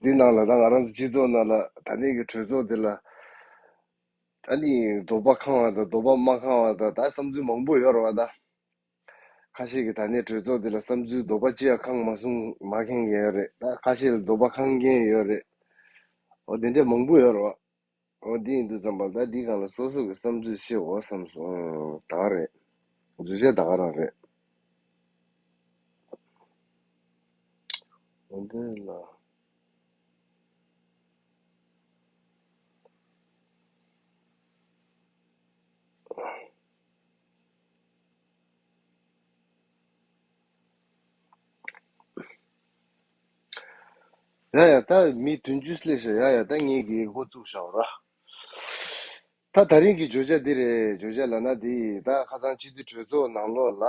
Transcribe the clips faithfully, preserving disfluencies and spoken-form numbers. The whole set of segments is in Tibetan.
འདི་ནང་ལ་ད་ང་རང་ཚོ་སྤྱི་ཚོགས་ནང་ལ་ད་ནི་གི་གྲོས་ཚོགས་འདི་ལ་ད་ནི་དོགས་པ་ཁེངས་པ་དང་དོགས་པ་མ་ཁེངས་པ་དང་ད་བསམ་ཚུལ་མང་པོ་ཡོད་རེད་བ་ད། ཁ་ཤས་ཀྱིས་ད་ནི་གྲོས་ཚོགས་འདི་ལ་བསམ་ཚུལ་དོགས་པ་ཅི་ཡང་ཁེངས་མ་སོང་མ་ཁེངས་མཁན་ཡོད་རེད། ད་ཁ་ཤས་ལ་དོགས་པ་ཁེངས་མཁན་ཡོད་རེད། འོ་དེ་འདྲ་མང་པོ་ཡོད་རེད་བ། འོ་འདི་ཡིན་དུས་ཙམ་པ་ད་འདི་སྒང་ལ་སོ་སོ་གི་བསམ་ཚུལ་བཤད་འོ་བསམ་སོང་། ད་ག་རེད། འཛུལ་བྱ་ད་ག་རང་རེད། འོ་འདི་ལ། ཡ་ཡ་ད་མི་བདུན་ཅུ་སླེབས་ཤག་ཡ་ཡ་ད་ངེད་ཀྱིས་འགོ་བཙུགས་བཞག་ར། ད་ད་རིང་གི་བརྗོད་བྱ་འདི་རེད། བརྗོད་བྱ་ལབ་ན་འདི་ད་ཁ་སང་སྤྱི་འཐུས་གྲོས་ཚོགས་ནང་ལོགས་ལ།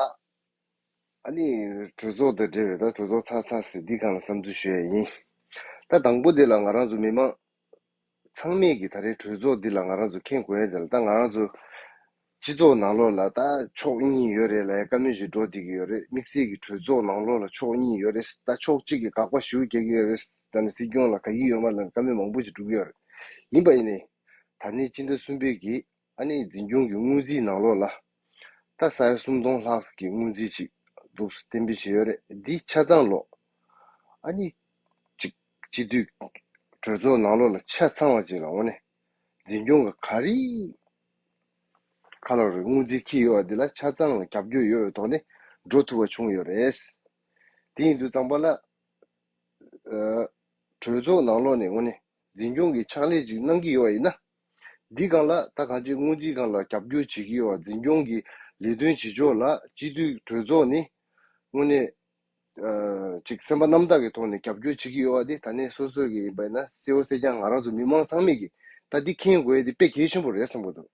ཨ་ནི་གྲོས་ཚོགས་དང་འབྲེལ་བའི་ད་གྲོས་ཚོགས་ཚར་ཚར་ཟེར་འདི་སྒང་ལ་བསམ་ཚུལ་ཞུ་ཡ་ཡིན། ད་དང་པོ་འདི་ལ་ང་རང་ཚོ་མི་མང་ཚང་མས་ཀྱི་ད་རེས་གྲོས་ཚོགས་འདི་ལ་ང་རང་ཚོ་མཁྱེན་དགོས་ཡ་དེ་ལ་ད་ང་རང་ཚོ་སྤྱི་ཚོགས་ནང་ལོགས་ལ་ད་ཕྱོགས་གཉིས་ཡོད་རེད་ལབ་ཡ་བཀའ་མོལ་ཞིག་འགྲོ་བསྡད་ཀྱི་ཡོད་རེད། དམིགས་བསལ་གྱི་གྲོས་ཚོགས་ནང་ལོགས་ལ་ཕྱོགས་གཉིས་ཡོད་རེད། ད་ཕྱོགས་གཅིག་གིས་དགག་པ་ཞེ་པོ་རྒྱག་གི་ཡོད་རེད། ད་ནི་སྲིད་སྐྱོང་ལ་དགའ་གི་ཡོད་མ་རེད་ལབ་བཀའ་མོལ་མང་པོ་ཞིག་འགྲོ་གི་ཡོད་རེད། ཡིན་པ་ཡིན་ནའི་ད་ནི་སྤྱི་ཟླ་གསུམ་པའི་གི་ཨ་ནི་འཛིན་སྐྱོང་གི་སྔོན་རྩིས་ནང་ལོགས་ལ་ད་ས་ཡ་སུམ་སྟོང་ལྷག་གི་སྔོན་རྩིས་ཅིག་འདུག་གཏན་འབེབས་བྱས་ཡོད་རེད། འདི་ཆ་ཚང་ལོ་ཨ་ནི་ཅིག་སྤྱི་འཐུས་གྲོས་ཚོགས་ནང་ལོགས་ལ་ཆ་ཚང་བ་ཅིག་ལ་འོ་ནས་འཛིན་སྐྱོང་གི་ག་རེ་ཁ་ལོ་རེ་སྔོན་རྩིས་འཁྱེར་ཡོད་པ་འདི་ལ་ཆ་ཚང་ལ་རྒྱབ་སྐྱོར་ཡོད་པའི་ཐོག་ནས་འགྲོ་ཐུབ་པ་བྱུང་ཡོད་རེད། དེ་ཡིན་དུས་ཙམ་པ་ལ་ཨ་གྲོས་ཚོགས་ནང་ལོགས་ནས་དངོས་གནས་འཛིན་སྐྱོང་གི་ཕྱག་ལས་ཅིག་གནང་གི་ཡོད་པ་ཡིན་ན། འདི་སྒང་ལ་ད་གང་ཅི་སྔོན་རྩིས་སྒང་ལ་རྒྱབ་སྐྱོར་བྱེད་ཀྱི་ཡོད་པ། འཛིན་སྐྱོང་གི་ལས་དོན་བྱེད་ཕྱོགས་ལ་སྤྱི་འཐུས་གྲོས་ཚོགས་ནི་དངོས་གནས་ཨ་ཅིག་སེམས་པ་རྣམ་དག་གི་ཐོག་ནས་རྒྱབ་སྐྱོར་བྱེད་ཀྱི་ཡོད་པ་འདི་ད་ནས་སོ་སོ་གི་ཡིན་པ་ཡིན་ན་གསལ་བོ་གསལ་རྐྱང་ང་རང་ཚོ་མི་མང་ཚང་མས་ཀྱི་ད་འདི་མཁྱེན་དགོས་ཡ་འདི་དཔེ་གལ་ཆེན་པོ་རེད་བསམ་གྱི་འདུག་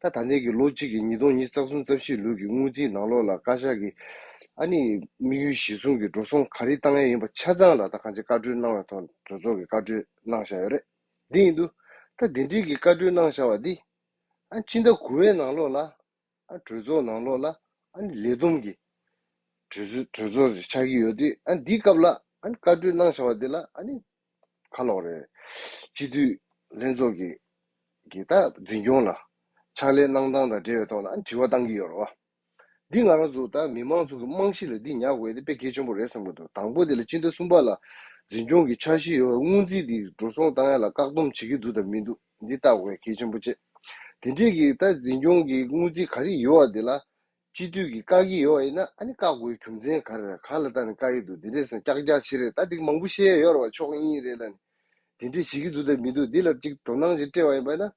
ད་ད་ལྟའི་གི་ལོ་གཅིག་གི་ཉིས་སྟོང་ཉི་ཤུ་རྩ་གསུམ་རྩ་བཞི་ལོ་གི་སྔོན་རྩིས་ནང་ལོགས་ལ་བཀའ་ཤག་གིས་ཨ་ནི་དམིགས་ཡུལ་གཞིར་བཟུང་གི་འགྲོ་སོང་ག་རེ་བཏང་ཡ་ཡིན་པ་ཆ་ཚང་ལ་ད་གང་ཅི་བཀའ་འཁྲོལ་གནང་བའི་ཐོག་གྲོས་ཚོགས་ཀྱིས་བཀའ་འཁྲོལ་གནང་བཞག་ཡོད་རེད། འདི་ཡིན་དུས་ད་འདི་འདྲའི་གི་བཀའ་འཁྲོལ་གནང་བཞག་པ་འདི་ཨ་སྤྱི་ཟླ་དགུ་པའི་ནང་ལོགས་ལ་ཨ་གྲོས་ཚོགས་ནང་ལོགས་ལ་ཨ་ནི་ལས་བསྡོམས་ཀྱི་གྲོས་ཚོགས་གྲོས་ཚོགས་ཤིག་ཆགས་ཀྱི་ཡོད་དུས་ཨ་འདིའི་སྐབས་ལ་ཨ་ནི་བཀའ་འཁྲོལ་གནང་བཞག་པ་འདི་ལ་ཨ་ནི་ཁ་ལོག་རེད། སྤྱི་འཐུས་ལྷན་ཚོགས་ཀྱི་གི་ད་འཛིན་སྐྱོང་ལ་ཕྱག་ལས་གནང་སྟངས་དང་འབྲེལ་བའི་ཐོག་ལ་ཨ་ནི་དྲི་བ་བཏང་གི་ཡོད་རེད་བ། འདི་ང་རང་ཚོ་ད་མི་མང་ཚོ་གི་རྨང་གཞི་ལ་འདི་ཉར་དགོས་ཡ་དེ་དཔེ་གལ་ཆེན་པོ་རེད་བསམ་གྱི་འདུག་དང་པོ་དེ་ལ་སྤྱི་ཟླ་གསུམ་པ་ལ་འཛིན་སྐྱོང་གི་འཆར་གཞི་ཡོད་པ་སྔོན་རྩིས་འདི་འགྲོ་སོང་བཏང་ཡ་ལ་བཀག་སྡོམ་བྱེད་ཀྱི་འདུག་དང་མི་འདུག་འདི་བལྟ་དགོས་ཡ་གལ་ཆེན་པོ་བྱེད། དེ་འདྲས་ཀྱི་ད་འཛིན་སྐྱོང་གི་སྔོན་རྩིས་ག་རེ་ཡོད་པ་དེ་ལ་སྤྱི་འཐུས་ཀྱིས་བཀག་གི་ཡོད་པ་ཡིན་ན་ཨ་ནི་བཀག་དགོས་རྒྱུ་མཚན་ག་རེ་རེད། ག་ལ་བལྟས་ནས་བཀག་གི་འདུག་འདི་འདྲས་སེ་ཀྱག་ཀྱག་བྱེད་རེད། ད་འདི་མང་པོ་བཤད་ཡ་ཡོད་རེད་བ། ཕྱོགས་གཉིས་རེད་ལ་ནི། དེ་འདྲས་བྱེད་ཀྱི་འདུག་དང་མི་འདུག་འདི་ལ་ཅིག་དོ་སྣང་ཅིག་སྤྲད་པ་ཡིན་པ་ཡིན་ན།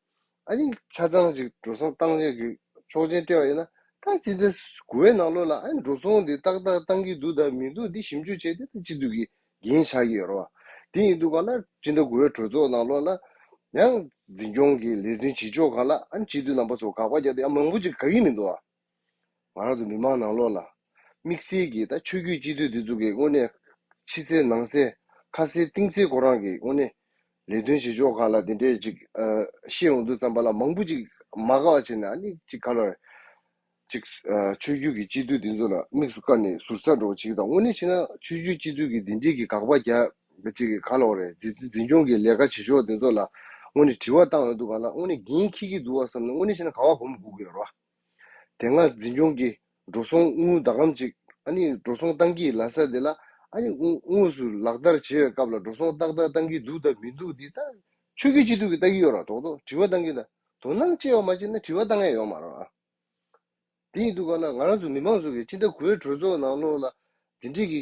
ཨ་ནི་ཆ་ཚང་ཅིག་འགྲོ་སོང་བཏང་ཡས་ཀྱི་ཆོག་མཆན་སྤྲད་པ་ཡིན་ན་ད་སྤྱི་ཟླ་དགུ་པའི་ནང་ལོགས་ལ་ཨ་ནི་འགྲོ་སོང་འདི་ཏག་ཏག་བཏང་གི་འདུག་དང་མི་འདུག་འདི་ཞིབ་འཇུག་བྱས་ཏེ་ད་སྤྱི་འཐུས་ཀྱི་འགན་ཆགས་ཀྱི་ཡོད་རེད་བ། དེ་ཡིན་དུས་གང་ལ་སྤྱི་ཟླ་དགུ་པའི་གྲོས་ཚོགས་ནང་ལོགས་ལ་ཡང་འཛིན་སྐྱོང་གི་ལས་དོན་བྱེད་ཕྱོགས་སྒང་ལ་ཨ་ནི་སྤྱི་འཐུས་རྣམ་པ་ཚོ་དགག་པ་རྒྱག་དུས་ཡང་མང་པོ་ཅིག་དགའ་གི་མི་འདུག་ཨ། ང་རང་ཚོ་མི་མང་ནང་ལོགས་ལ་དམིགས་བསལ་གྱི་ད་ཆོས་བརྒྱུད་སྤྱི་འཐུས་འདི་ཚོ་གི་དངོས་གནས་ཕྱི་གསལ་ནང་གསལ་ཁ་གསལ་གཏིང་གསལ་ཁོ་རང་གི་དངོས་གནས་ལས་དོན་བྱེད་ཕྱོགས་སྒང་ལ་དེ་འདྲས་ཅིག་ཨ་བཤད་ཡོང་དུས་ཙམ་པ་ལ་མང་པོ་ཅིག་མ་དགའ་བ་བྱས་ནས་ཨ་ནི་ཅིག་ག་ལ་ཅིག་ཨ་ཆོས་བརྒྱུད་ཀྱི་སྤྱི་འཐུས་འདི་ཚོ་ལ་དམིགས་སུ་བཀར་ནས་ཟུར་ཟ་འགྲོ་བ་ཅིག་དང་། དངོས་གནས་བྱས་ན་ཆོས་བརྒྱུད་སྤྱི་འཐུས་ཀྱི་འདི་འདྲས་ཀྱི་དགག་པ་རྒྱག་པ་ཅིག་གི་ག་ལ་རེད། འཛིན་འཛིན་སྐྱོང་གི་ལས་ཀ་བྱེད་ཕྱོགས་འདི་ཚོ་ལ་དངོས་གནས་དྲི་བ་བཏང་ཡོང་དུས་གང་ལ་དངོས་གནས་འགན་འཁྱེར་གྱི་འདུག་བ་བསམ་ནས་དངོས་གནས་བྱས་ན་དགའ་བ་སྒོམ་དགོས་ཀྱི་ཡོད་རེད་བ། དེ་སྔ་འཛིན་སྐྱོང་གིས་འགྲོ་སོང་དངུལ་ཟླ་གམ་གཅིག་ཨ་ནི་འགྲོ་སོང་བཏང་གི་ལབ་ས་དེ་ལ་ཨ་ནི་དངུལ་དངོས་སུ་ལག་བསྟར་བྱེད་པའི་སྐབས་ལ་འགྲོ་སོང་ཏག་ཏག་བཏང་གི་འདུག་དང་མི་འདུག་འདི་ད་ཆོས་བརྒྱུད་སྤྱི་འཐུས་ཀྱིས་ལྟ་གི་ཡོད་ར། རྡོག་རྡོག་དྲི་བ་བཏང་གི་ད་དོ་སྣང་བྱས་པ་མ་བྱས་ན་དྲི་བ་བཏང་ཡ་ཡོད་མ་རེད་ཨ། དེ་ཡིན་དུས་ག་ལ་ང་རང་ཚོ་མི་མང་ཚོ་གིས་སྤྱི་ཟླ་དགུ་པའི་གྲོས་ཚོགས་ནང་ལོགས་ལ་དེ་འདྲས་ཀྱི་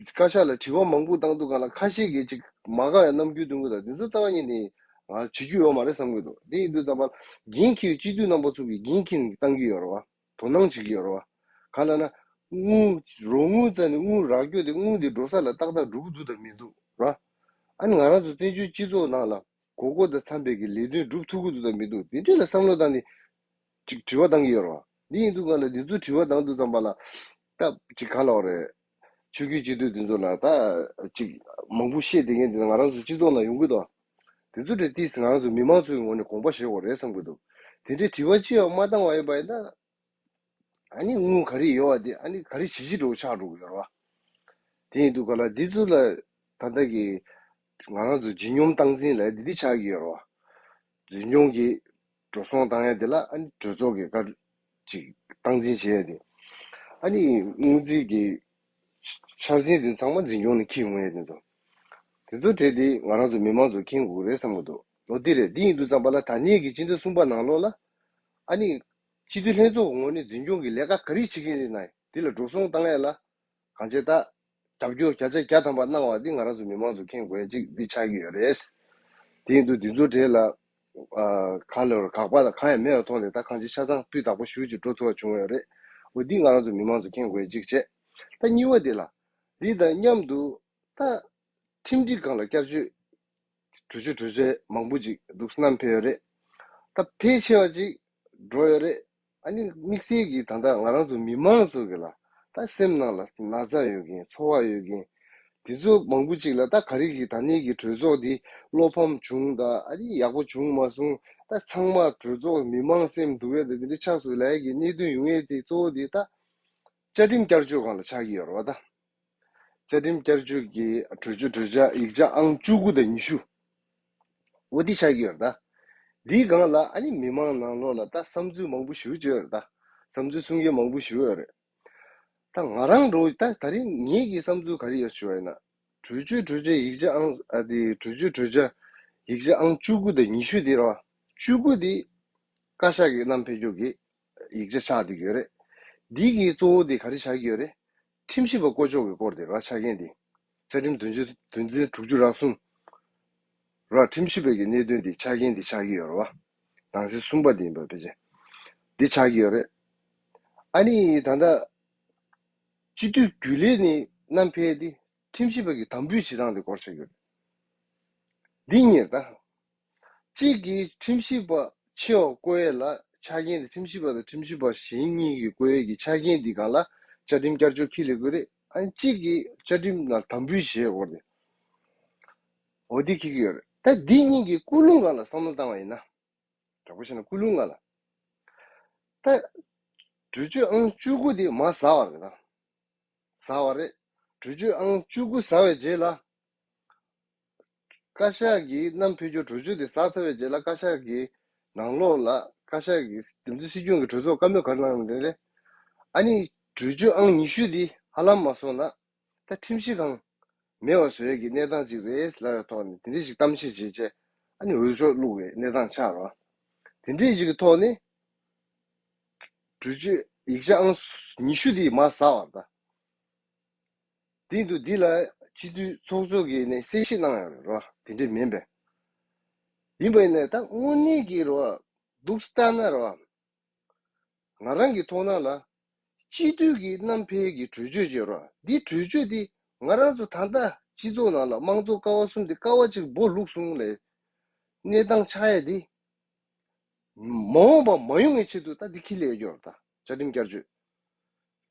བཀའ་ཤག་ལ་དྲི་བ་མང་པོ་བཏང་དུས་ག་ལ་ཁ་ཤས་ཀྱིས་ཅིག་མ་དགའ་བའི་རྣམ་འགྱུར་སྟོན་གི་ད་འདི་ཚོ་རྩ་བ་ཉིད་ནས་ང་བྱེད་རྒྱུ་ཡོད་མ་རེད་བསམ་གི་འདུག་དེ་ཡིན་དུས་ཙམ་པ་འགན་འཁྱེར་བའི་སྤྱི་འཐུས་རྣམ་པ་ཚོ་གིས་འགན་འཁྱེར་ནས་བཏང་གི་ཡོད་རེད་བ། དོ་སྣང་བྱེད་ཀྱི་ཡོད་རེད་བ། གང་ལབ་ན། དངུལ་རོགས་དངུལ་རྩ་ནས་དངུལ་རག་རྒྱུ་དེ་དངུལ་དེ་འགྲོ་ས་ལ་ཏག་ཏག་འགྲོ་གི་འདུག་དང་མི་འདུག་ར། ཨ་ནི་ང་རང་ཚོ་བཙན་བྱོལ་སྤྱི་ཚོགས་ནང་ལ་དགོས་མཁོ་དང་འཚམ་པའི་གི་ལས་དོན་སྒྲུབ་ཐུབ་ཀྱི་འདུག་དང་མི་འདུག་དེ་འདྲས་ལ་བསམ་བློ་བཏང་ནས་ཅིག་དྲི་བ་བཏང་གི་ཡོད་རེད་བ། འདི་ཡིན་དུས་གང་ལ་འདི་ཚོ་དྲི་བ་བཏང་དུས་ཙམ་པ་ལ་ད་ཅིག་ག་ལབ་དགོས་རེད། ཆོས་བརྒྱུད་སྤྱི་འཐུས་དེ་ཚོ་ལ་ད་ཅིག་མང་པོ་བཤད་བསྡད་མཁན་དེ་ང་རང་ཚོ་སྤྱི་ཚོགས་ནང་ཡོང་གི་འདུག་དེ་ཚོ་དེ་ཏིས་ང་རང་ཚོ་མི་མང་ཚོའི་ངོས་ནས་དགོངས་པ་བཞེས་དགོས་རེད་བསམ་གྱི་འདུག་དེ་འདྲའི་དྲི་བ་ཅི་ཡང་མ་བཏང་བ་ཡིན་པ་ཡིན་ན། ཨ་ནི་དངུལ་ག་རེ་ཡོད་པ་དེ་ཨ་ནི་ག་རེ་བྱེད་ཀྱི་འགྲོ་ཆགས་འགྲོ་གི་ཡོད་རེད་བ། དེ་ཡིན་དུས་ག་ལ་འདི་ཚོ་ལ་ད་ལྟ་གི་ ང་རང་ཚོ་ལྗིད་སྙོམས་སྟངས་འཛིན་ལབ་ཡ་འདི་འདི་ཆགས་ཀྱི་ཡོད་རེད་བ། ལྗིད་སྙོམས་ཀྱི་འགྲོ་སོང་བཏང་ཡ་འདི་ལ་ཨ་ནི་གྲོས་ཚོགས་ཀྱི་བཀའ་ཅིག་སྟངས་འཛིན་བྱེད་ཡ་འདི། ཨ་ནི་སྔོན་རྩིས་ཀྱི་འཆར་ཟིན་དེ་ཚང་མ་འཛིན་སྐྱོང་ནས་འཁྱེར་ཡོང་ཡ་དེ་ཚོ། དེ་ཚོ་གྲས་དེ་ང་རང་ཚོ་མི་མང་ཚོ་མཁྱེན་དགོས་རེད་བསམ་གྱི་འདུག་ལོ་འདི་རེད། འདི་ཡིན་དུས་ཙམ་པ་ལ་ད་ནས་ཀྱི་སྤྱི་ཟླ་གསུམ་པ་ནང་ལོགས་ལ་ཨ་ནི་སྤྱི་འཐུས་ལྷན་ཚོགས་ཀྱི་ངོས་ནས་འཛིན་སྐྱོང་གི་ལས་ཀ་ག་རེ་བྱེད་ཀྱི་ཡིན་ན་འདི་ལ་འགྲོ་སོང་བཏང་ཡ་ལ་གང་བྱས་ད་རྒྱབ་སྐྱོར་བརྒྱ་ཆ་བརྒྱ་ཐམ་པ་གནང་བ་འདི་ང་རང་ཚོ་མི་མང་ཚོ་མཁྱེན་དགོས་ཡ་གཅིག་འདི་ཆགས་ཀྱི་ཡོད་རེད། དེ་ཡིན་དུས་འདི་ཚོ་གྲས་ལ་ཨ་ག་ལ་དགག་པ་དང་གང་ཡང་མེད་པའི་ཐོག་ནས་ད་གང་ཅི་ཆ་ཚང་སྤུས་དག་པོ་ཞེ་ཅིག་འགྲོ་ཐུབ་པ་བྱུང་ཡོད་རེད། འོ་འདི་ང་རང་ཚོ་མི་མང་ཚོ་མཁྱེན་དགོས་ཡ་གཅིག་བྱས། ད་གཉིས་པ་འདི་ལ་འདི་དང་མཉམ་དུ་ད་ཁྲིམས་སྒྲིག་སྒང་ལ་བསྐྱར་བཅོས་གྲོས་ཆོད་གྲོས་ཆོད་མང་པོ་ཅིག་འདུག་བསྣམས་ཕེབས་ཡོད་རེད། ད་ཕལ་ཆེ་བ་ཅིག་འགྲོ་ཡོད་རེད། ཨ་ནི་དམིགས་བསལ་གྱིས་ད་ལྟ་ང་རང་ཚོ་མི་མང་ཚོ་གི་ལ་ད་སེམས་ནང་ལ་ན་ཚ་ཡོད་མཁན་ཚོར་བ་ཡོད་མཁན་དེ་ཚོ་མང་པོ་ཅིག་ལ་ད་ག་རེ་གི་ད་ནས་ཀྱི་གྲོས་ཚོགས་འདི་བློ་ཕམ་བྱུང་ད་ཨ་ནི་ཡག་པོ་བྱུང་མ་སོང་ད་ཚང་མ་གྲོས་ཚོགས་མི་མང་སེམས་སྡུག་ཡས་དེ་འདི་འདྲ་ཆགས་སོང་ལབ་ཡས་ཀྱི་གནད་དོན་ཡོང་ཡས་དེ་གཙོ་བོ་དེ་ད་བཅའ་ཁྲིམས་བསྐྱར་བཅོས་སྒང་ལ་ཆགས་ཀྱི་ཡོད་རེད་བ་ད། བཅའ་ཁྲིམས་བསྐྱར་བཅོས་ཀྱི་གྲོས་ཆོད་གྲོས་འཆར་ཡིག་ཆ་ཨང་བཅུ་དགུ་དང་ཉི་ཤུ། འོ་འདི་ཆགས་ཀྱི་ཡོད་རེད་ད། འདིའི་སྒང་ལ་ཨ་ནི་མི་མང་ནང་ལོགས་ལ་ད་བསམ་ཚུལ་མང་པོ་ཞེ་པོ་ཅིག་ཡོད་རེད་ད། བསམ་ཚུལ་གསུང་མཁན་མང་པོ་ཞེ་པོ་ཡོད་རེད། ད་ང་རང་འགྲོ་ད་ད་རིང་ངེད་ཀྱི་བསམ་ཚུལ་ག་རེ་ཡོད་ཞུ་བ་ཡིན་ན། གྲོས་ཆོད་གྲོས་འཆར་ཡིག་ཆ་ཨང་ཨ་དེ་གྲོས་ཆོད་གྲོས་འཆར་ཡིག་ཆ་ཨང་བཅུ་དགུ་དང་ཉི་ཤུ་དེ་རེད་བ། བཅུ་དགུ་དེ་བཀའ་ཤག་གིས་བསྣམས་ཕེབས་རྒྱུ་གི་ཡིག་ཆ་ཆགས་བསྡད་ཀྱི་ཡོད་རེད། འདི་གི་གཙོ་བོ་དེ་ག་རེ་ཆགས་ཀྱི་ཡོད་རེད། ཁྲིམས་ཞིབ་པ་བསྐོ་ཕྱོགས་ཀྱི་སྐོར་དེ་ར་ཆ་རྐྱེན་དེ། བཅའ་ཁྲིམས་དོན་ཚན་དོན་ཚན་དྲུག་ཅུ་རེ་གསུམ་ར་ཁྲིམས་ཞིབ་པའི་གི་གནད་དོན་དེ་ཆ་རྐྱེན་དེ་ཆགས་ཀྱི་ཡོད་རེད་བ། ནང་གསེས་གསུམ་པ་དེ་ཡིན་པ་ཕལ་ཆེར་དེ་ཆགས་ཀྱི་ཡོད་རེད། ཨ་ནི་ད་ལྟ་སྤྱི་འཐུས་རྒྱུན་ལས་ནས་བསྣམས་ཕེབས་དེ་ཁྲིམས་ཞིབ་པ་གི་དམ་འབུལ་བྱེད་སྟངས་དེ་སྐོར་ཆགས་ཀྱི་ཡོད་རེད། འདི་གཉིས་ད། གཅིག་གིས་ཁྲིམས་ཞིབ་པ་ཆེ་བ་བསྐོ་ཡས་ལ་ཆ་རྐྱེན་དེ་ཁྲིམས་ཞིབ་པ་དང་ཁྲིམས་ཞིབ་པ་གཞན་གཉིས་ཀྱིས་བསྐོ་ཡས་ཀྱི་ཆ་རྐྱེན་འདི་སྒང་ལ་བཅའ་ཁྲིམས་བསྐྱར་བཅོས་འཁྱེར་སླེབས་དགོས་རེད། ཨ་ནི་གཅིག་གིས་བཅའ་ཁྲིམས་ནང་དམ་འབུལ་བྱེད་དགོས་རེད། འོ་འདི་འཁྱེར་གྱི་ཡོད་རེད། ད་འདི་གཉིས་ཀྱི་ཀུན་སློང་སྒང་ལ་བསམ་བློ་བཏང་བ་ཡིན་ན། དྲག་པོ་བྱས་ན་ཀུན་སློང་སྒང་ལ། ད་གྲོས་ཆོད་ཨང་བཅུ་དགུ་དེ་མར་ཟ་བ་རེད་ད། ཟ་བ་རེད། གྲོས་ཆོད་ཨང་བཅུ་དགུ་ཟ་བའི་རྗེས་ལ། བཀའ་ཤག་གིས་བསྣམས་ཕེབས་རྒྱུ་གྲོས་ཆོད་དེ་ཟ་ཚར་བའི་རྗེས་ལ་བཀའ་ཤག་གི་ནང་ལོགས་ལ་བཀའ་ཤག་གིས་འདེམས་ཐོན་སྲིད་སྐྱོང་གི་གྲོས་ཚོགས་བཀའ་མོལ་ག་རེ་གནང་ཡོད་རེད། ཨ་ནི་གྲོས་ཆོད་ཨང་ཉི་ཤུ་འདི་ཧ་ལམ་མ་སོང་ན་ད་ཁྲིམས་ཞིབ་ཁང་མེད་པ་བཟོ་ཡས་ཀྱི་གནས་སྟངས་ཅིག་རེད་ལབ་པའི་ཐོག་ནས་དེ་འདྲས་ཞིག་གཏམ་བཤད་བྱས་རྗེས་ཨ་ནི་འོས་ཤོག་བླུགས་པའི་གནས་སྟངས་ཆགས་རོགས། དེ་འདྲས་ཞིག་གི་ཐོག་ནས་གྲོས་ཆོད་ཡིག་ཆ་ཨང་ཉི་ཤུ་འདི་མར་ཟ་བ་ད། དེ་འདུག་འདི་ལ་སྤྱི་འཐུས་ཚོགས་གཙོ་གིས་ནས་གསལ་བཤད་གནང་ཡོད་རེད་རོ། དེ་འདྲས་མིན་པས། ཡིན་པ་ཡིན་ནའི་ད་དངོས་གནས་ཀྱི་རོ། འདུག་ལྟ་ན་རོ། ང་རང་གི་མཐོང་སྣང་ལ། སྤྱི་འཐུས་ཀྱི་བསྣམས་ཕེབས་ཀྱི་གྲོས་ཆོད་བྱས་རོ། འདི་གྲོས་ཆོད་འདི་ང་རང་ཚོ་ད་ལྟ་སྤྱི་ཚོགས་ནང་ལ་དམངས་གཙོ་ཀ་བ་གསུམ་འདི་ཀ་བ་གཅིག་སྦོ་ལུག་གསུམ་ལས། གནས་སྟངས་ཆགས་ཡ་འདི། མ་འོངས་པ་མ་ཡོང་བའི་ཆེད་དུ་ད་འདི་ཁྱི་ལས་ཡོད་ད། བཅའ་ཁྲིམས་བསྐྱར་བཅོས།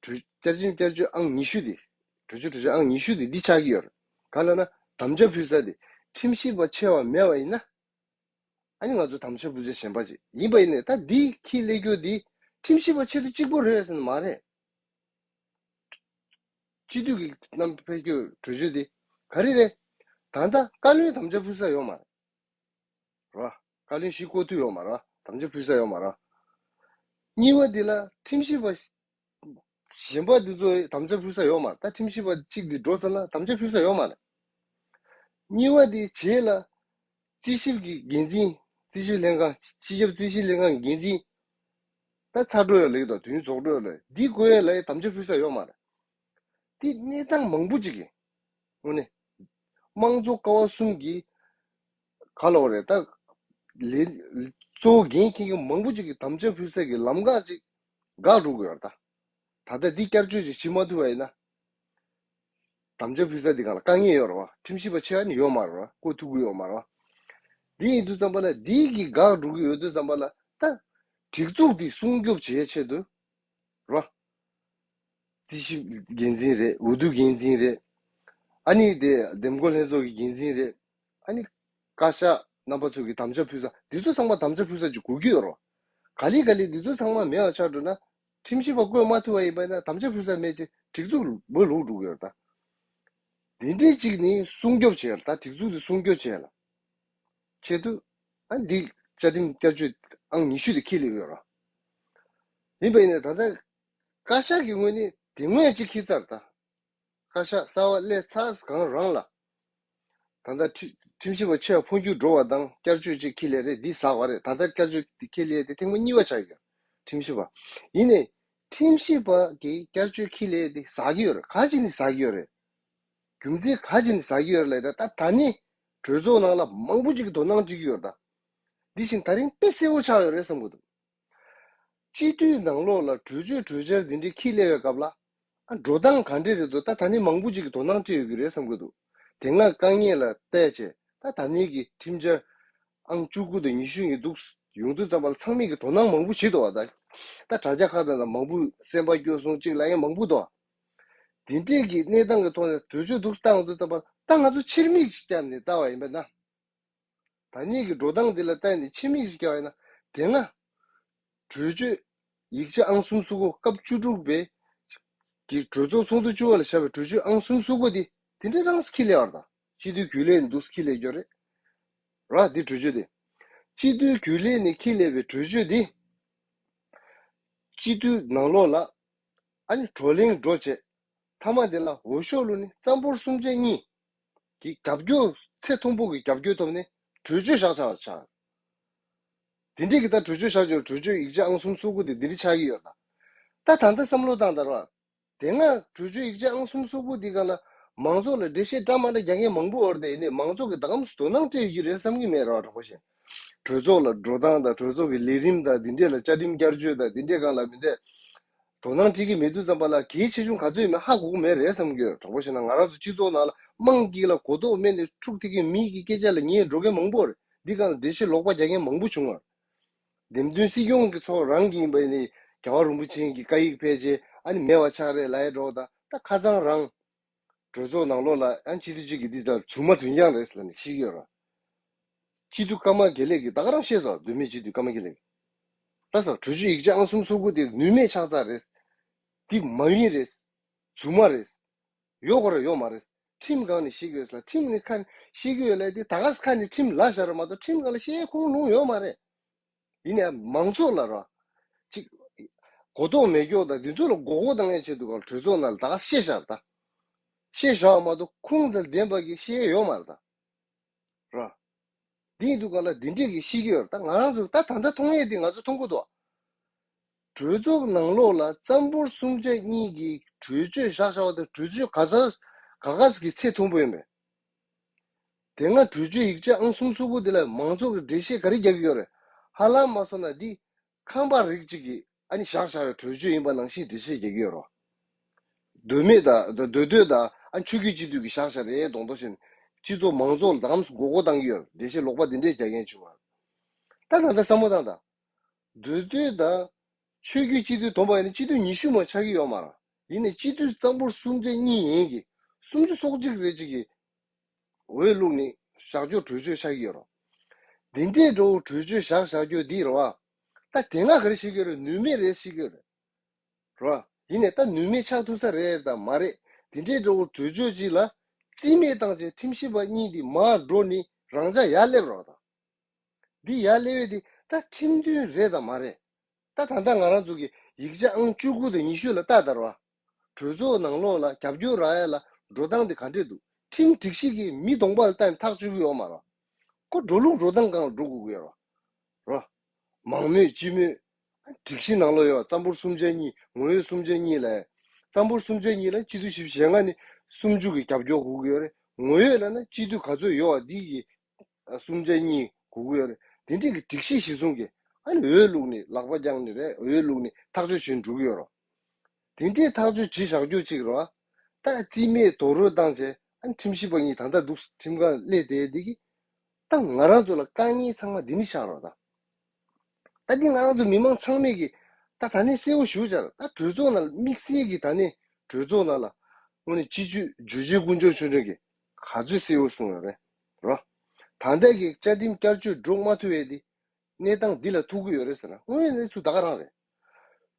གྲོས་བཅའ་ཁྲིམས་བསྐྱར་བཅོས་ཨང་ཉི་ཤུ་འདི། གྲོས་ཆོད་གྲོས་ཆོད་ཨང་ཉི་ཤུ་འདི་འདི་ཆགས་ཀྱི་ཡོད་རེད། ག་ལ་ན་དམ་བཅའ་ཕུལ་ས་འདི་ཁྲིམས་ཞིབ་པ་ཆེ་བ་མེད་པ་ཡིན་ན། ཨ་ནི་ང་ཚོ་དམ་བཅའ་ཕུལ་ས་གཞན་པ་ཅིག་ཡིན་པ་ཡིན་ནའི་ད་འདི་ཁྱི་ལས་རྒྱུ་འདི་ཁྲིམས་ཞིབ་པ་ཆེད་དུ་གཅིག་པོ་རེད་ཟེར་ན་མ་རེད། སྤྱི་འཐུས་ཀྱི་བསྣམས་ཕེབས་རྒྱུ་གྲོས་ཆོད་འདི་ག་རེ་རེད། ད་ལྟ་བཀའ་བློན་དམ་བཅའ་ཕུལ་ས་ཡོད་མ་རེད། ར། བཀའ་བློན་བཞི་བསྐོ་ཐུབ་ཡོད་མ་རེད། དམ་བཅའ་ཕུལ་ས་ཡོད་མ་རེད། གཉིས་པ་འདི་ལ་ཁྲིམས་ཞིབ་པ་གཞན་པ་འདི་ཚོ་དམ་བཅའ་ཕུལ་ས་ཡོད་མ་རེད། ད་ཁྲིམས་ཞིབ་པ་གཅིག་འདི་འགྲོ་ས་ལ་དམ་བཅའ་ཕུལ་ས་ཡོད་མ་རེད། གཉིས་པ་འདི་རྗེས་ལ་རྩིས་ཞིབ་ཀྱི་འགན་འཛིན། རྩིས་ཞིབ་ལྷན་ཁང་། སྤྱི་ཁྱབ་རྩིས་ཞིབ་ལྷན་ཁང་གི་འགན་འཛིན། ད་ཚར་འགྲོ་ཡ་ལེགས་དང་དུས་རྫོགས་འགྲོ་ཡ་ལེགས་འདི་དགོས་ཡ་ལ་དམ་བཅའ་ཕུལ་ས་ཡོད་མ་རེད། དེ་གནས་སྟངས་མང་པོ་ཅིག་གིས། དངོས་གནས། དམངས་གཙོ་ཀ་བ་གསུམ་གྱི་ག་ལ་བ་རེད་ད། ལས། གཙོ་བོ་འགན་འཁྱེར་མཁན་མང་པོ་ཅིག་གིས་དམ་བཅའ་ཕུལ་ས་གི་ལམ་ཁ་ཅིག་འགག་འགྲོ་གི་ཡོད་རེད་ད། ད་ལྟ་འདི་བསྐྱར་བཅོས་ཅིག་བྱེད་མ་ཐུབ་པ་ཡིན་ན། དམ་བཅའ་ཕུལ་ས་འདི་སྒང་ལ་དཀའ་ངལ་ཡོད་རེད་བ། ཁྲིམས་ཞིབ་པ་ཆེ་བ་ནི་ཡོད་མ་རེད་བ། བསྐོ་ཐུབ་ཀྱི་ཡོད་མ་རེད་བ། འདི་ཡིན་དུས་ཙམ་པ་ལ་འདི་གི་འགག་འགྲོ་གི་ཡོད་དུས་ཙམ་པ་ལ་ད། སྒྲིག་འཛུགས་འདི་སྲུང་སྐྱོབ་བྱེད་ཆེད་དུ། རོ། རྩིས་ཞིབ་འགན་འཛིན་རེད། འོས་བསྡུ་འགན་འཛིན་རེད། ཨ་ནི་དེ་འདེམས་བསྐོ་ལྷན་ཚོགས་ཀྱི་འགན་འཛིན་རེད། ཨ་ནི་བཀའ་ཤག་རྣམ་པ་ཚོ་གི་དམ་བཅའ་ཕུལ་ས་འདི་ཚོ་ཚང་མ་དམ་བཅའ་ཕུལ་ས་ཅིག་དགོས་ཀྱི་ཡོད་རོ། ག་ལེ་ག་ལེ་འདི་ཚོ་ཚང་མ་མེད་པ་ཆགས་འགྲོ་ན་ཁྲིམས་ཞིབ་པ་བསྐོས་མ་ཐུབ་པ་ཡིན་པ་ན་དམ་བཅའ་ཕུལ་ས་མེད་ཅེས་སྒྲིག་འཛུགས་ལ་འབོད་ལུག་འགྲོ་གི་ཡོད་རེད་ད། འདི་འདྲའི་གཅིག་ནི་སྲུང་སྐྱོབ་བྱས་ལ། ད་སྒྲིག་འཛུགས་འདི་སྲུང་སྐྱོབ་བྱས་ལ། ཆེད་དུ་ཨ་འདི་བཅའ་ཁྲིམས་བསྐྱར་བཅོས་ཨང་ཉི་ཤུ་དེ་འཁྱེར་སླེབས་ཡོད་ར། ཡིན་པ་ཡིན་ནའི་ད་ལྟ་བཀའ་ཤག་གི་ངོས་ནས་དེ་སྔོན་གཅིག་འཁྱེར་ཚར། ད་བཀའ་ཤག་གསར་པ་སླེབས་ཚར་གང་རང་ལ། ད་ལྟ་ཁྲི་ཁྲིམས་ཞིབ་པ་ཆེ་བ་འཕོ་འགྱུར་འགྲོ་བ་དང་བསྐྱར་བཅོས་གཅིག་འཁྱེར་སླེབས་རེད། འདི་ཟག་པ་རེད། ད་ལྟ་བསྐྱར་བཅོས་འདི་འཁྱེར་སླེབས་དེ་ཐེངས་མ་གཉིས་པ་ཆགས་ཀྱི་ཡོད། ཁྲིམས་ཞིབ་པ། ཡིན་ནའི་ཁྲིམས་ཞིབ་པ་གིས་བསྐྱར་བཅོས་འཁྱེར་སླེབས་དེ་ཟག་གི་ཡོད་རེད། ག་ཅིག་ནས་ཟག་གི་ཡོད་རེད། རྒྱུ་མཚན་ག་ཅིག་ནས་ཟག་གི་ཡོད་རེད་ལབ་ད། ད་ད་ནི་གྲོས་ཚོགས་ནང་ལ་མང་པོ་ཅིག་གིས་དོ་སྣང་བྱེད་ཀྱི་ཡོད་རེད་ད། འདི་བཞིན་ད་རིང་དཔེ་གསལ་པོ་ཆགས་ཡོད་རེད་བསམ་གྱི་འདུག་སྤྱི་འཐུས་ནང་ལོགས་ལ་གྲོས་ཆོད་གྲོས་འཆར་འདི་འདྲའི་འཁྱེར་སླེབས་པའི་སྐབས་ལ། ཨ་འགྲོ་སྟངས་ག་འདྲས་རེད་འདུག་ད་ད་ནི་མང་པོ་ཅིག་གིས་དོ་སྣང་སྤྲད་ཡོད་ཀྱི་རེད་བསམ་གྱི་འདུག་དེ་སྔ་དཀའ་ངལ་ལ་བལྟས་བྱས། ད་ད་ནི་གི་ཁྲིམས་འཆར་ཨང་བཅུ་དགུ་དང་ཉི་ཤུ་གཉིས་འདུག་ཡོང་དུས་ཙམ་པ་ལ་ཚང་མས་ཀྱི་དོ་སྣང་མང་པོ་བྱེད་འདུག་བ། ད་ད་དྲ་རྒྱ་ཁག་དང་མང་པོ་སེམས་པ་སྐྱོ་སོང་ཅིག་ལབ་མཁན་མང་པོ་འདུག་དེ་འདྲས་ཀྱི་གནས་སྟངས་ཀྱི་ཐོག་ནས་གྲོས་ཆོད་འདུག་བཏང་དུས་ཙམ་པ་ལ། ད་ང་ཚོ་ཕྱིར་མིག་ཅིག་བརྒྱབ་ནས་ལྟ་བ་ཡིན་པ་ན། ད་ནི་གི་འགྲོ་སྟངས་འདི་ལ་བལྟས་ནས་ཕྱིར་མིག་ཅིག་བརྒྱབ་པ་ཡིན་ན། དེ་སྔ་གྲོས་ཆོད་ཡིག་ཆ་ཨང་སུམ་སུ་གོ་སྐབས་བཅུ་དྲུག་པའི་གི་གྲོས་ཚོགས་ཚོགས་འདུ་བཅུ་པ་ལ་བཞག་པའི་གྲོས་ཆོད་ཨང་སུམ་སུ་གོ་དེ་དེ་འདྲའི་རང་འཁྱེར་སླེབས་པ་རེད་ད། སྤྱི་འཐུས་རྒྱུན་ལས་འདུག་འཁྱེར་སླེབས་ཀྱི་ཡོད་རེད་ར། འདི་གྲོས་ཆོད་དེ། སྤྱི་འཐུས་རྒྱུན་ལས་ནས་འཁྱེར་སླེབས་པའི་གྲོས་ཆོད་དེ། སྤྱི་འཐུས་ནང་ལོགས་ལ་ཨ་ནི་བགྲོ་གླེང་འགྲོ་བྱས། མཐའ་མ་དེ་ལ་འོས་ཤོག་བླུགས་ནས་རྩ་འབོར་གསུམ་ཆ་གཉིས་ཀྱི་རྒྱབ་སྐྱོར། ཚད་མཐོན་པོ་གི་རྒྱབ་སྐྱོར་ཐོབ་ནས་གྲོས་ཆོད་བཞག་ཚར་བ་ཆགས། དེ་འདྲས་ཀྱི་ད་གྲོས་ཆོད་བཞག་ཆོག་གྲོས་ཆོད་ཡིག་ཆ་ཨང་སུམ་སུ་གོ་དེ་འདི་འདྲས་ཆགས་ཀྱི་ཡོད་ད། ད་ད་ལྟ་བསམ་བློ་བཏང་ད་ར། དེ་སྔ་གྲོས་ཆོད་ཡིག་ཆ་ཨང་སུམ་སུ་གོ་དེ་སྒང་ལ་མང་ཚོགས་ལ་འགྲེལ་བཤད་འདྲ་མ་འདྲ་རྒྱག་མཁན་མང་པོ་ཡོད་རེད་དེ། ཡིན་ནའི་མང་ཚོགས་ཀྱིས་ད་གམ་དོ་སྣང་སྤྲད་ཡོད་ཀྱི་རེད་བསམ་གྱི་མེད་ར། གྲོགས་པོ་ཞིག་གྲོས་ཚོགས་ལ་འགྲོ་སྟངས་དང་གྲོས་ཚོགས་ཀྱི་ལས་རིམ་དང་དེ་འདྲས་ལ་བཅའ་ཁྲིམས་བསྐྱར་བཅོས་དང་དེ་འདྲས་སྒང་ལ་མི་འདྲ་དོ་སྣང་སྤྲད་ཀྱི་མེད་དུས་ཙམ་པ་ལ་གལ་ཆེ་ཆུང་ག་ཚོད་ཡོད་མེད་ཧ་གོ་གི་མེད་རེད་བསམ་གྱི་ཡོད། གྲོགས་པོ་ཞིག་ན་ང་རང་ཚོ་སྤྱི་ཚོགས་ནང་ལ་དམངས་ཀྱིས་ལ་གོ་རྟོགས་མེད་ནས་འཁྲུག་ཐིག་གི་མི་གི་སྐད་ཆ་ལ་ཉན་འགྲོ་མཁན་མང་པོ་རེད། འདི་སྒང་ལ་འགྲེལ་བཤད་ལོག་པ་རྒྱག་མཁན་མང་པོ་བྱུང་བ། འདེམས་ཐོན་སྲིད་སྐྱོང་གི་ཚོགས་རང་གི་ཡིན་པ་ཡིན་ནའི་རྒྱལ་བ་རིན་པོ་ཆེ་གི་བཀའ་ཡིག་ཕལ་ཆེར་ཨ་ནི་མེད་པ་ཆགས་རེད་ལབ་ཡ་འགྲོ་ད། ད་ཁ་སང་རང་གྲོས་ཚོགས་ནང་ལོགས་ལ་ཨ་ནི་སྤྱི་འཐུས་གཅིག་གིས་འདི་ལྟར་རྫུན་མ་རྫུན་རྐྱང་རེད་ཟེར་ནས་བཤད་ཀྱི་ཡོད་ར། སྤྱི་འཐུས་ཀརྨ་དགེ་ལེགས་ཀྱིས་ད་ག་རང་བཤད་སོང་། མདོ་སྨད་སྤྱི་འཐུས་ཀརྨ་དགེ་ལེགས་ཀྱིས། ད་ས་གྲོས་ཆོད་ཡིག་ཆ་ཨང་སུམ་སུ་གོ་དེ་ནུས་མེད་ཆགས་ཚར་རེད། འདི་མ་ཡིན་རེད། རྫུན་མ་རེད། ཡོད་དགོས་རེད་ཡོད་མ་རེད། ཁྲིམས་སྒང་ནས་བཤད་ཀྱི་ཡོད་ཟེར། ཁྲིམས་ནས་ཁ་བཤད་ཀྱི་ཡོད་ལབ་དེ་ད་ག་ས་ཁ་ནས་ཁྲིམས་ལ་བཞག་རེད་མ་གཏོགས་ཁྲིམས་སྒང་ལ་བཤད་ཁུངས་ལུང་ཡོད་མ་རེད། ཡིན་ནའི་མང་ཚོགས་ལ་ར་ཅིག་གོ་རྟོགས་མེད་མཁན་དང་འདི་ཚོ་ལ་མགོ་སྐོར་བཏང་ཡས་ཆེད་དུ་ག་གྲོས་ཚོགས་ནང་ལ་ད་ག་བཤད་བཞག་རེད་ད། བཤད་བཞག་མ་གཏོགས་ཁུངས་དང་ལྡན་པ་གི་བཤད་ཡས་ཡོད་མ་རེད་ད། ར། འདི་ཡིན་དུས་ག་ལ་འདི་འདྲས་ཀྱི་བཤད་ཀྱི་ཡོད་རེད་ད། ང་རང་ཚོ་ད་ད་ལྟ་མཐོང་ཡས་འདི་ང་ཚོ་མཐོང་གི་འདུག་གྲོས་ཚོགས་ནང་ལོགས་ལ་རྩ་འབོར་གསུམ་ཆ་གཉིས་ཀྱི་གྲོས་ཆོད་བཞག་བཞག་པ་དང་གྲོས་ཆོད་ག་ཚོད་ག་ག་ཟིག་གི་ཚད་མཐོན་པོ་ཡིན་པས། དེ་སྔ་གྲོས་ཆོད་ཡིག་ཆ་ཨང་སུམ་སུ་གོ་འདི་ལ་མང་ཚོགས་ཀྱིས་འགྲེལ་བཤད་ག་རེ་རྒྱག་གི་ཡོད་རེད། ཧ་ལམ་མ་སོང་ན་འདི་ཁང་པ་རིགས་གཅིག་གིས་ཨ་ནི་བཞག་བཞག་པའི་གྲོས་ཆོད་ཡིན་པ་ནང་བཞིན་འགྲེལ་བཤད་རྒྱག་གི་ཡོད་རེད། མདོ་སྨད་དང་མདོ་སྟོད་དང་ཨ་ཆོས་བརྒྱུད་སྤྱི་འཐུས་ཀྱིས་བཞག་བཞག་རེད་མདོག་མདོག་བྱས་ནས་སྤྱི་ཚོགས་མང་ཚོགས་ལ་ད་གམ་མགོ་སྐོར་བཏང་གི་ཡོད་རེད། འགྲེལ་བཤད་ལོག་པ་འདི་འདྲས་རྒྱག་མཁན་བྱུང་བ། ད་ད་ལྟ་བསམ་བློ་བཏང་དང་། མདོ་སྟོད་དང་ཆོས་བརྒྱུད་སྤྱི་འཐུས་བསྡོམས་པ་ཡིན་ན་སྤྱི་འཐུས་ཉི་ཤུ་མ་ཆགས་ཀྱི་ཡོད་མ་རེད། ཡིན་ནའི་སྤྱི་འཐུས་རྩ་འབོར་གསུམ་ཆ་གཉིས་ཡན་གྱི་སུམ་ཅུ་སོ་གཅིག་རེ་གཅིག་གིས་འོས་བླུགས་ནས་བཞག་རྒྱུ་གྲོས་ཆོད་ཆགས་ཀྱི་ཡོད་རེད། འདི་འདྲའི་འགྲོ་གྲོས་ཆོད་བཞག་བཞག་རྒྱུ་འདི་རེད་བ། ད་དེ་སྔ་ག་རེ་བཤད་ཀྱི་ཡོད་རེད། ནུས་མེད་རེད་བཤད་ཀྱི་ཡོད་རེད། རེད་བ། ཡིན་ནའི་ད་ནུས་མེད་ཆགས་ཐུབ་ས་རེད་དང་མ་རེད། དེ་འདྲའི་འགྲོ་གྲོས་ཆོད་ཅིག་ལ་རྩིས་མེད་བཏང་བྱས་ཁྲིམས་ཞིབ་པ་གཉིས་འདི་མར་འགྲོ་ནས་རང་འཇགས་ཡར་སླེབས་རོགས་དང་། འདི་ཡར་སླེབས་ཡས་འདི་ད་ཁྲིམས་མཐུན་རེད་དང་མ་རེད། ད་ད་ལྟ་ང་རང་ཚོ་གི་ཡིག་ཆ་ཨང་བཅུ་དགུ་དང་ཉི་ཤུ་ལ་ལྟ་དར་བ། གྲོས་ཚོགས་ནང་ལོགས་ལ་རྒྱབ་སྐྱོར་རག་ཡ་ལ་འགྲོ་སྟངས་འདི་ག་འདྲས་འདུག་ཁྲིམས་སྒྲིག་གཞི་གི་མི་གདོང་པ་ལ་ལྟ་ནས་ཐག་གཅོད་ཀྱི་ཡོད་མ་རེད། ཁོ་འགྲོ་ལུགས་འགྲོ་སྟངས་སྒང་ལ་འགྲོ་དགོས་ཀྱི་ཡོད་རེད། རོ། མང་མོས་སྤྱི་མོས། སྒྲིག་གཞི་ནང་ལོགས་ཡོད་རྩ་འབོར་གསུམ་ཆ་གཉིས་ངོ་བོ་གསུམ་ཆ་གཉིས་ལ། རྩ་འབོར་གསུམ་ཆ་གཉིས་ལ་སྤྱི་འཐུས་བཞི་བཅུ་ཞེ་ལྔ་ནས་སུམ་ཅུ་གི་རྒྱབ་སྐྱོར་དགོས་ཀྱི་ཡོད་རེད། ངོ་བོ་ལ་ན་སྤྱི་འཐུས་ག་ཚོད་ཡོད་པ་འདི་གི་གསུམ་ཆ་གཉིས་དགོས་ཀྱི་ཡོད་རེད། དེ་འདྲས་ཀྱི་སྒྲིག་གཞི་གཞིར་བཟུང་གི་ཨ་ནི་འོས་བླུགས་ནས་ལག་པ་བརྐྱངས་ནས་རེད། འོས་བླུགས་ནས་ཐག་གཅོད་བྱེད་འགྲོ་གི་ཡོད་རེད། དེ་འདྲའི་ཐག་གཅོད་བྱེད་བཞག་རྒྱུ་གཅིག་རེད་བ། ད་རྩིས་མེད་རྡོག་རོལ་བཏང་བྱས་ཨ་ནི་ཁྲིམས་ཞིབ་པ་གཉིས་ད་ལྟ་འདུག་ཁྲིམས་ཁང་སླེབས་བསྡད་འདི་གི་ད་ང་རང་ཚོ་ལ་དཀའ་ངལ་ཚང་མ་འདི་ནས་ཤར་རོགས་ད། ད་འདི་ང་རང་ཚོ་མི་མང་ཚང་མས་ཀྱི་ད་ད་ནི་གསལ་པོ་ཞུ་བྱ། ད་གྲོས་ཚོགས་ནང་ལ་དམིགས་བསལ་གྱི་ད་ནི་གྲོས་ཚོགས་ནང་ལ་དངོས་གནས་སྤྱི་འཐུས་བརྗོད་བྱའི་དཀོན་མཆོག་ཆོས་སྒྲོན་གྱིས་ག་ཚོད་གསལ་པོ་གསུངས་ཡོད་རེད་རོ། ད་ལྟ་གི་བཅའ་ཁྲིམས་བསྐྱར་བཅོས་འགྲོ་མ་ཐུབ་པའི་འདི་གནས་སྟངས་འདི་ལ་ཐུག་གི་ཡོད་རེད་ཟེར་ན་དངོས་གནས་ཚུལ་ད་ག་རང་རེད།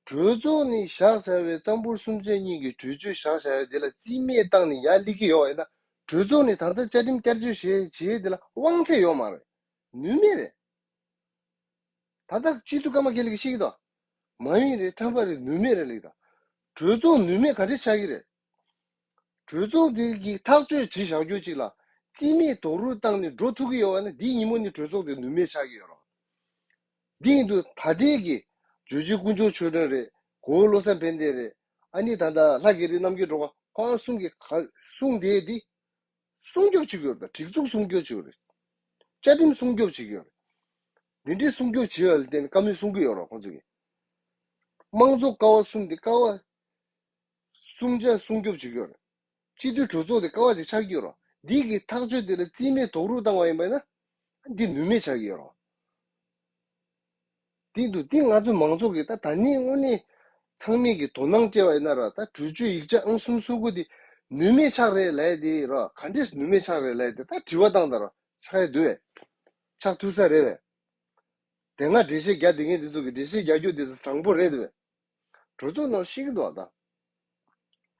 གྲོས་ཚོགས་ནས་བཞག་ཚར་བའི་རྩ་འབོར་གསུམ་ཆ་གཉིས་ཀྱི་གྲོས་ཆོད་བཞག་བཞག་ཡ་དེ་ལ་རྩིས་མེད་བཏང་ནས་ཡར་སླེབས་ཀྱི་ཡོད་པ་ཡིན་ན་ གྲོས་ཚོགས་ནས་ད་ལྟ་བཅའ་ཁྲིམས་བསྐྱར་བཅོས་བྱེད་བྱེད་དེ་ལ་དབང་ཚད་ཡོད་མ་རེད། ནུས་མེད་རེད། ད་ལྟ་སྤྱི་འཐུས་ཀརྨ་དགེ་ལེགས་ཀྱིས་བཤད་ཀྱི་འདུག་མ་ཡིན་རེད། ཁྲམ་པ་རེད། ནུས་མེད་རེད་ལབ་ཀྱི་འདུག་གྲོས་ཚོགས་ནུས་མེད་ག་འདྲས་ཆགས་ཀྱི་རེད། གྲོས་ཚོགས་དེ་གི་ཐག་གཅོད་བྱེད་བཞག་རྒྱུ་ཅིག་ལ་རྩིས་མེད་རྡོག་རོལ་བཏང་ནས་འགྲོ་ཐུབ་ཀྱི་ཡོད་པ་ན། འདིའི་ཉིན་མོ་ནས་གྲོས་ཚོགས་དེ་ནུས་མེད་ཆགས་ཀྱི་ཡོད་རེད། འདི་ཡིན་དུས་ད་ལྟའི་གི་ཇོ་བོ་རྗེ་དཀོན་མཆོག་ཆོས་སྒྲོན་རེད། གོ་བོ་བློ་བཟང་ཕན་བདེ་རེད། ཨ་ནི་ད་ལྟ་ལྷ་རྒྱ་རི་རྣམ་རྒྱལ་སྒྲོལ་དཀར། ཁོང་གསུམ་གྱི་ག་གསུང་དེ་འདི་སྲུང་སྐྱོབ་བྱེད་ཀྱི་ཡོད་རེད། སྒྲིག་འཛུགས་སྲུང་སྐྱོབ་བྱེད་ཀྱི་ཡོད་རེད། བཅའ་ཁྲིམས་སྲུང་སྐྱོབ་བྱེད་ཀྱི་ཡོད་རེད། འདི་འདྲའི་སྲུང་སྐྱོབ་བྱེད་ཡ་ལ་བརྟེན་ནས་བཀའ་མོལ་གསུང་གི་ཡོད་རེད་ཁོང་ཚོ་གིས། དམངས་གཙོ་ཀ་བ་གསུམ་འདི་ཀ་བ་གསུམ་ཆ་སྲུང་སྐྱོབ་བྱེད་ཀྱི་ཡོད་རེད། སྤྱི་འཐུས་གྲོས་ཚོགས་དེ་ཀ་བ་ཅིག་ཆགས་ཀྱི་ཡོད་རེད། འདི་གི་ཐག་གཅོད་དེ་ལ་རྩིས་མེད་རྡོག་རོལ་བཏང་བ་ཡིན་པ་ཡིན་ན། འདི་ནུས་མེད་ཆགས་ཀྱི་ཡོད་རེད། དེ་འདུག་འདི་ང་ཚོ་མང་ཚོགས་ཀྱིས་ད་ད་ནི་དངོས་གནས་ཚང་མས་ཀྱི་དོ་སྣང་སྤྲད་པ་ཡིན་ན་ར། ད་གྲོས་ཆོད་ཡིག་ཆ་ཨང་གསུམ་སོ་དགུ་དེ་ནུས་མེད་ཆགས་རེད་ལབ་དེ་ར། ག་འདྲས་ནུས་མེད་ཆགས་རེད་ལབ་དེ་ད་དྲི་བ་བཏང་ད་ར། ཆགས་ཡ་འདུག་བས། ཆགས་ཐུབ་ས་རེད་བས། དེ་སྔ་འགྲེལ་བཤད་རྒྱག་བསྡད་མཁན་དེ་ཚོ་གི་འགྲེལ་བཤད་རྒྱག་རྒྱུ་དེ་ཚོ་དྲང་པོ་རེད་བས། གྲོས་ཚོགས་ནང་ཤེས་ཀྱི་འདུག་ཨ་ད།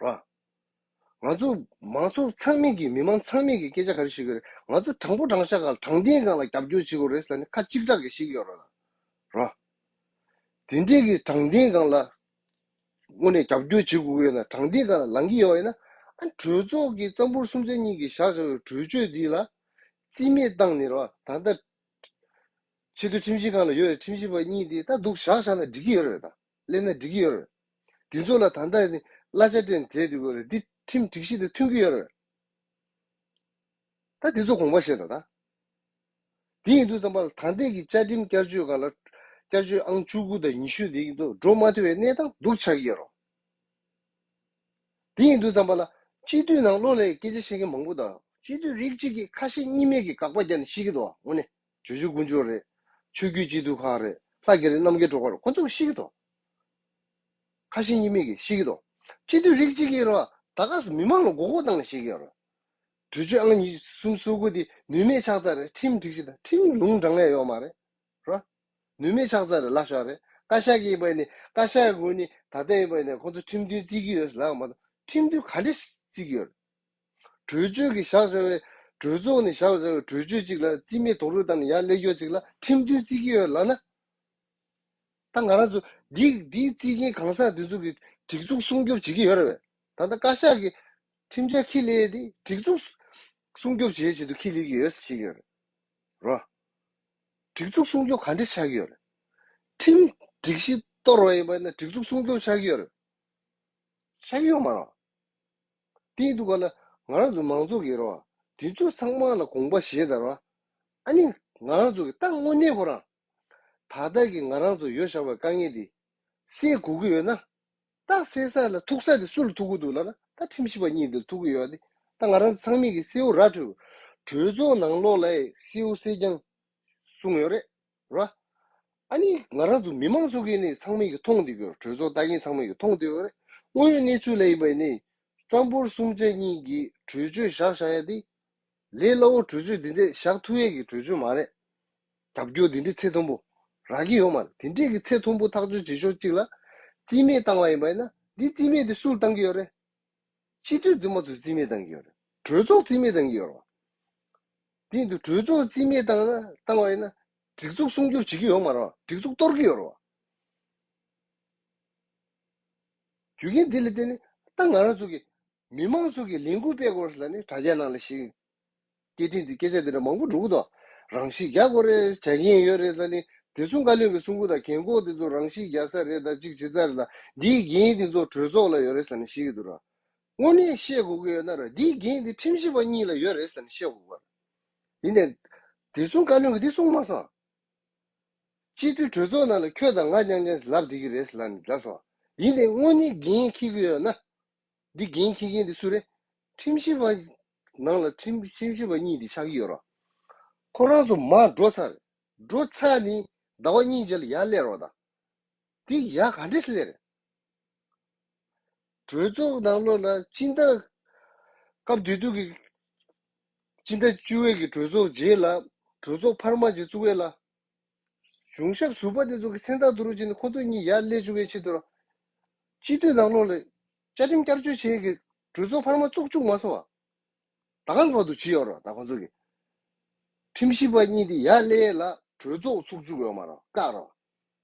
ར། ང་ཚོ་མང་ཚོགས་ཚང་མས་ཀྱི་མི་མང་ཚང་མས་ཀྱི་སྐད་ཆ་ག་རེ་ཞུ་གི་རེད། ང་ཚོ་དྲང་པོ་དྲང་བཞག་ག་ལ་དྲང་བདེན་སྒང་ལ་རྒྱབ་སྐྱོར་བྱེད་དགོས་རེད་ཟེར་ནས་ཁ་གཅིག་གྲགས་ཀྱིས་བཤད་ཀྱི་ཡོད་རེད་ལ། ར། དེ་འདྲས་ཀྱི་དྲང་བདེན་སྒང་ལ་དངོས་གནས་རྒྱབ་སྐྱོར་བྱེད་དགོས་ཀྱི་ཡོད་ན། དྲང་བདེན་སྒང་ལ་ལངས་ཀྱི་ཡོད་ཡིན་ན། ཨ་གྲོས་ཚོགས་ཀྱི་གཙང་པོར་སུམ་ཆ་གཉིས་ཀྱིས་བཞག་བཞག་པའི་གྲོས་ཆོད་འདི་ལ་རྩིས་མེད་བཏང་ནས་ར། ད་ལྟ་ཆེས་མཐོའི་ཁྲིམས་ཞིབ་ཁང་ལ་ཡོད་པའི་ཁྲིམས་ཞིབ་པ་གཉིས་དེ་ད་འདུག་བཞག་བཞག་ན་འགྲིག་གི་ཡོད་རེད། ད་སླེབས་ན་འགྲིག་གི་ཡོད་རེད། དེ་ཚོ་ལ་ད་ལྟ་ནི་གླ་ཆ་སྤྲད་ནས་བསྡད་དགོས་རེད། འདི་ཁྲིམས་སྒྲིག་གཞི་དང་མཐུན་གྱི་ཡོད་རེད། ད་དེ་ཚོ་དགོངས་པ་བཞེས་དང་ད། དེ་ཡིན་དུས་ཙམ་པ་ལ་ད་ལྟའི་གི་བཅའ་ཁྲིམས་བསྐྱར་བཅོས་སྒང་ལ་བསྐྱར་བཅོས་ཨང་བཅུ་དགུ་དང་ཉི་ཤུ་དེ་ཚོ་འགྲོ་མ་ཐུབ་པའི་གནས་སྟངས་འདུག་ཆགས་ཀྱི་ཡོད་རེད། དེ་ཡིན་དུས་ཙམ་པ་ལ་སྤྱི་འཐུས་ནང་ལོགས་ལ་སྐད་ཆ་བཤད་མཁན་མང་པོ་དང་། སྤྱི་འཐུས་རིགས་གཅིག་གིས་ཁ་ཞེ་གཉིས་མེད་ཀྱི་དགག་པ་རྒྱག་ནས་བཤད་ཀྱི་འདུག་དངོས་གནས་ཇོ་བོ་རྗེ་དཀོན་མཆོག་རེད། ཆོས་བརྒྱུད་སྤྱི་འཐུས་ཁག་རེད། ལྷ་རྒྱ་རི་རྣམ་རྒྱལ་སྒྲོལ་དཀར་རེད། ཁོ་ཚོ་གིས་བཤད་ཀྱི་འདུག་ཁ་ཞེ་གཉིས་མེད་ཀྱིས་བཤད་ཀྱི་འདུག་སྤྱི་འཐུས་རིགས་གཅིག་གིས་རོ། ད་ག་སེ་མི་མང་ལ་མགོ་སྐོར་བཏང་ནས་བཤད་ཀྱི་ཡོད་རེད། གྲོས་ཆོད་ཨང་གཉིས་གསུམ་སོ་དགུ་དེ་ནུས་མེད་ཆགས་ཚར་རེད། ཁྲིམས་སྒྲིག་གཞི་དང་ཁྲིམས་ལུང་དྲངས་ཡ་ཡོད་མ་རེད། རོ། ནུས་མེད་ཆགས་ཚར་རེད་ལབ་ཤག་རེད། བཀའ་ཤག་གིས་ཡིན་པ་ནི། བཀའ་ཤག་གི་ངོས་ནས་ད་ལྟ་ཡིན་པ་ནི་ཁོང་ཚོ་ཁྲིམས་མཐུན་བརྩི་གི་ཡོད་ལབ་མ་གཏོགས། ཁྲིམས་མཐུན་ག་འདྲས་བརྩི་གི་ཡོད་རེད། གྲོས་ཆོད་ཀྱི་བཞག་བཞག་པའི། གྲོས་ཚོགས་ནས་བཞག་བཞག་པའི་གྲོས་ཆོད་ཅིག་ལ་རྩིས་མེད་རྡོག་རོལ་བཏང་ནས་ཡར་སླེབས་ཡོད་ཅིག་ལ་ཁྲིམས་མཐུན་བརྩི་གི་ཡོད་ལབ་ན། ད་ང་རང་ཚོ་འདི་འདི་རྩིས་མཁན་གང་ཟག་དེ་ཚོ་གི་སྒྲིག་འཛུགས་སྲུང་སྐྱོབ་བྱེད་ཀྱི་ཡོད་རེད་བས། ད་ལྟ་བཀའ་ཤག་གི་ཁྲིམས་འཆར་འཁྱེར་སླེབས་དེ་སྒྲིག་འཛུགས་སྲུང་སྐྱོབ་བྱེད་ཆེད་དུ་འཁྱེར་སླེབས་ཀྱི་ཡོད་ཟེར་བཤད་ཀྱི་ཡོད་རེད། རོ། སྒྲིག་འཛུགས་སྲུང་སྐྱོབ་ག་འདྲས་ཆགས་ཀྱི་ཡོད་རེད། ཁྲིམས་སྒྲིག་གཞི་གཏོར་བ་ཡིན་པ་ན་སྒྲིག་འཛུགས་སྲུང་སྐྱོབ་ཆགས་ཀྱི་ཡོད་རེད། ཆགས་ཀྱི་ཡོད་མ་རེད། དེའི་འདུག་ག་ལ་ང་རང་ཚོ་མང་ཚོགས་ཀྱི་རོ། དེ་ཚོ་ཚང་མ་ལ་དགོངས་པ་བཞེས་དང་རོ། ཨ་ནི་ང་རང་ཚོ་གི་ད་དངོས་གནས་ཁོ་རང་། ད་ལྟ་གི་ང་རང་ཚོ་ཡོད་བཞག་པའི་དཀའ་ངལ་འདི་སེལ་དགོས་ཀྱི་ཡོད་ན། ད་སེལ་ས་ལ་ཐུག་ས་དེ་སུ་ལ་ཐུག་གི་འདུག་ལབ་ན། ད་ཁྲིམས་ཞིབ་པ་གཉིས་འདིར་ཐུག་གི་ཡོད་དེ། ད་ང་རང་ཚང་མས་ཀྱི་གསལ་བོ་ར་འཕྲོད། གྲོས་ཚོགས་ནང་ལོགས་ལ་གསལ་བོ་གསལ་རྐྱང་གསུངས་ཡོད་རེད། ར། ཨ་ནི་ང་རང་ཚོ་མི་མང་ཚོ་གིས་ནི་ཚང་མས་ཀྱི་མཐོང་བསྡད་ཀྱི་ཡོད། གྲོས་ཚོགས་ལྟ་མཁན་ཚང་མས་ཀྱི་མཐོང་བསྡད་ཡོད་རེད། དངོས་ཡོད་གནས་ཚུལ་ལ་ཡིན་པ་ནི། གཙང་པོར་གསུམ་ཆ་གཉིས་ཀྱིས་གྲོས་ཆོད་བཞག་བཞག་ཡ་དེ། ལས་སླ་བོ་གྲོས་ཆོད་འདི་འདྲས་བཞག་ཐུབ་ཡས་ཀྱི་གྲོས་ཆོད་མ་རེད། རྒྱབ་སྐྱོར་འདི་འདྲས་ཚད་མཐོན་པོ་རག་གི་ཡོད་མ་རེད། དེ་འདྲས་ཀྱི་ཚད་མཐོན་པོ་ཐག་གཅོད་བྱེད་ཕྱོགས་གཅིག་ལ་རྩིས་མེད་བཏང་བ་ཡིན་པ་ཡིན་ན། འདི་རྩིས་མེད་དེ་སུ་ལ་བཏང་གི་ཡོད་རེད། སྤྱི་འཐུས་འདུས་མ་ཚོས་རྩིས་མེད་བཏང་གི་ཡོད་རེད། གྲོས་ཚོགས་རྩིས་མེད་བཏང་གི་ཡོད་རེད་བ། དེ་ཡིན་དུས་གྲོས་ཚོགས་རྩིས་མེད་བཏང་ན། བཏང་བ་ཡིན་ན་སྒྲིག་འཛུགས་སྲུང་སྐྱོབ་བྱེད་ཀྱི་ཡོད་མ་རེད་བ། སྒྲིག་འཛུགས་གཏོར་གྱི་ཡོད་རེད་བ། རྒྱུ་རྐྱེན་འདི་ལ་བརྟེན་ནས་ད་ང་རང་ཚོ་གི་མི་མང་ཚོ་གི་ལས་འགུལ་སྤེལ་དགོས་ལབ་ནས་དྲ་རྒྱ་ནང་ལ་ཞིག་སྐད་འཕྲིན་དུ་སྐད་ཆ་དེ་འདྲ་མང་པོ་འགྲོ་གི་འདུག་རང་ཤི་རྒྱག་དགོས་རེད། བྱ་ཉེན་ཡོད་རེད་ལབ་ནས། བདེ་སྲུང་བཀའ་བློན་གྱིས་གསུང་གི་འདུག་རྒན་གོག་དེ་ཚོ་རང་ཤི་རྒྱག་ས་རེད་ད། གཅིག་བྱེད་ས་རེད་ད། འདིའི་འགན་དེ་ཚོ་གྲོས་ཚོགས་ལ་ཡོད་རེད་ཟེར་ནས་བཤད་ཀྱི་འདུག་ར། དངོས་གནས་བཤད་དགོས་ཀྱི་ཡོད་ན་ར། འདིའི་འགན་དེ་ཁྲིམས་ཞིབ་པ་གཉིས་ལ་ཡོད་རེད་ཟེར་ནས་བཤད་དགོས་ཀྱི་རེད། ཡིན་ནའི་བདེ་སྲུང་བཀའ་བློན་གྱིས་འདི་གསུངས་མ་སོང་། སྤྱི་འཐུས་གྲོས་ཚོགས་ནང་ལ་ཁྱོད་དང་ང་རྐྱང་རྐྱང་ལབ་བསྡད་ཀྱི་རེད་ལབ་ནས་ལབ་སོང་། ཡིན་ནའི་དངོས་གནས་འགན་འཁྱེར་གྱི་ཡོད་ན། འདི་འགན་འཁྱེར་མཁན་འདི་སུ་རེད། ཁྲིམས་ཞིབ་པ་ནང་ལ་ཁྲིམས་ཁྲིམས་ཞིབ་པ་གཉིས་འདི་ཆགས་ཀྱི་ཡོད་རེད། ཁོ་རང་ཚོ་མར་འགྲོ་ཚར་རེད། འགྲོ་ཚར་ནས་ཟླ་བ་གཉིས་རྗེས་ལ་ཡར་སླེབས་རོགས་དང་། འདི་ཡར་ག་འདྲས་སླེབས་རེད། གྲོས་ཚོགས་ནང་ལོགས་ལ་སྤྱི་ཟླ། སྐབས་དེ་དུས་ཀྱི་སྤྱི་ཟླ་བཅུ་པའི་གི་གྲོས་ཚོགས་རྗེས་ལ། གྲོས་ཚོགས་འཕར་མ་ཅིག་བཙུགས་པ་ལ། གཞུང་ཞབས་ཟུར་པ་དེ་ཚོ་གི་སེམས་ཐག་བསྡུ་རུབ་བྱས་ནས་ཁོ་ཚོ་གཉིས་ཡར་སླེབས་བཅུག་པའི་ཆེད་དུ་ར། སྤྱི་འཐུས་ནང་ལོགས་ལ་བཅའ་ཁྲིམས་བསྐྱར་བཅོས་བྱེད་ཀྱི་གྲོས་ཚོགས་འཕར་མ་བཙུགས་བཅུག་མ་སོང་བ། ད་གང་བར་དུ་བྱས་ཡོད་རེད། ད་ཁོང་ཚོ་གིས་ཁྲིམས་ཞིབ་པ་གཉིས་དེ་ཡར་སླེབས་ལ་གྲོས་ཚོགས་ཚུགས་བཅུག་ཡོད་མ་རེད། བཀག་རོགས།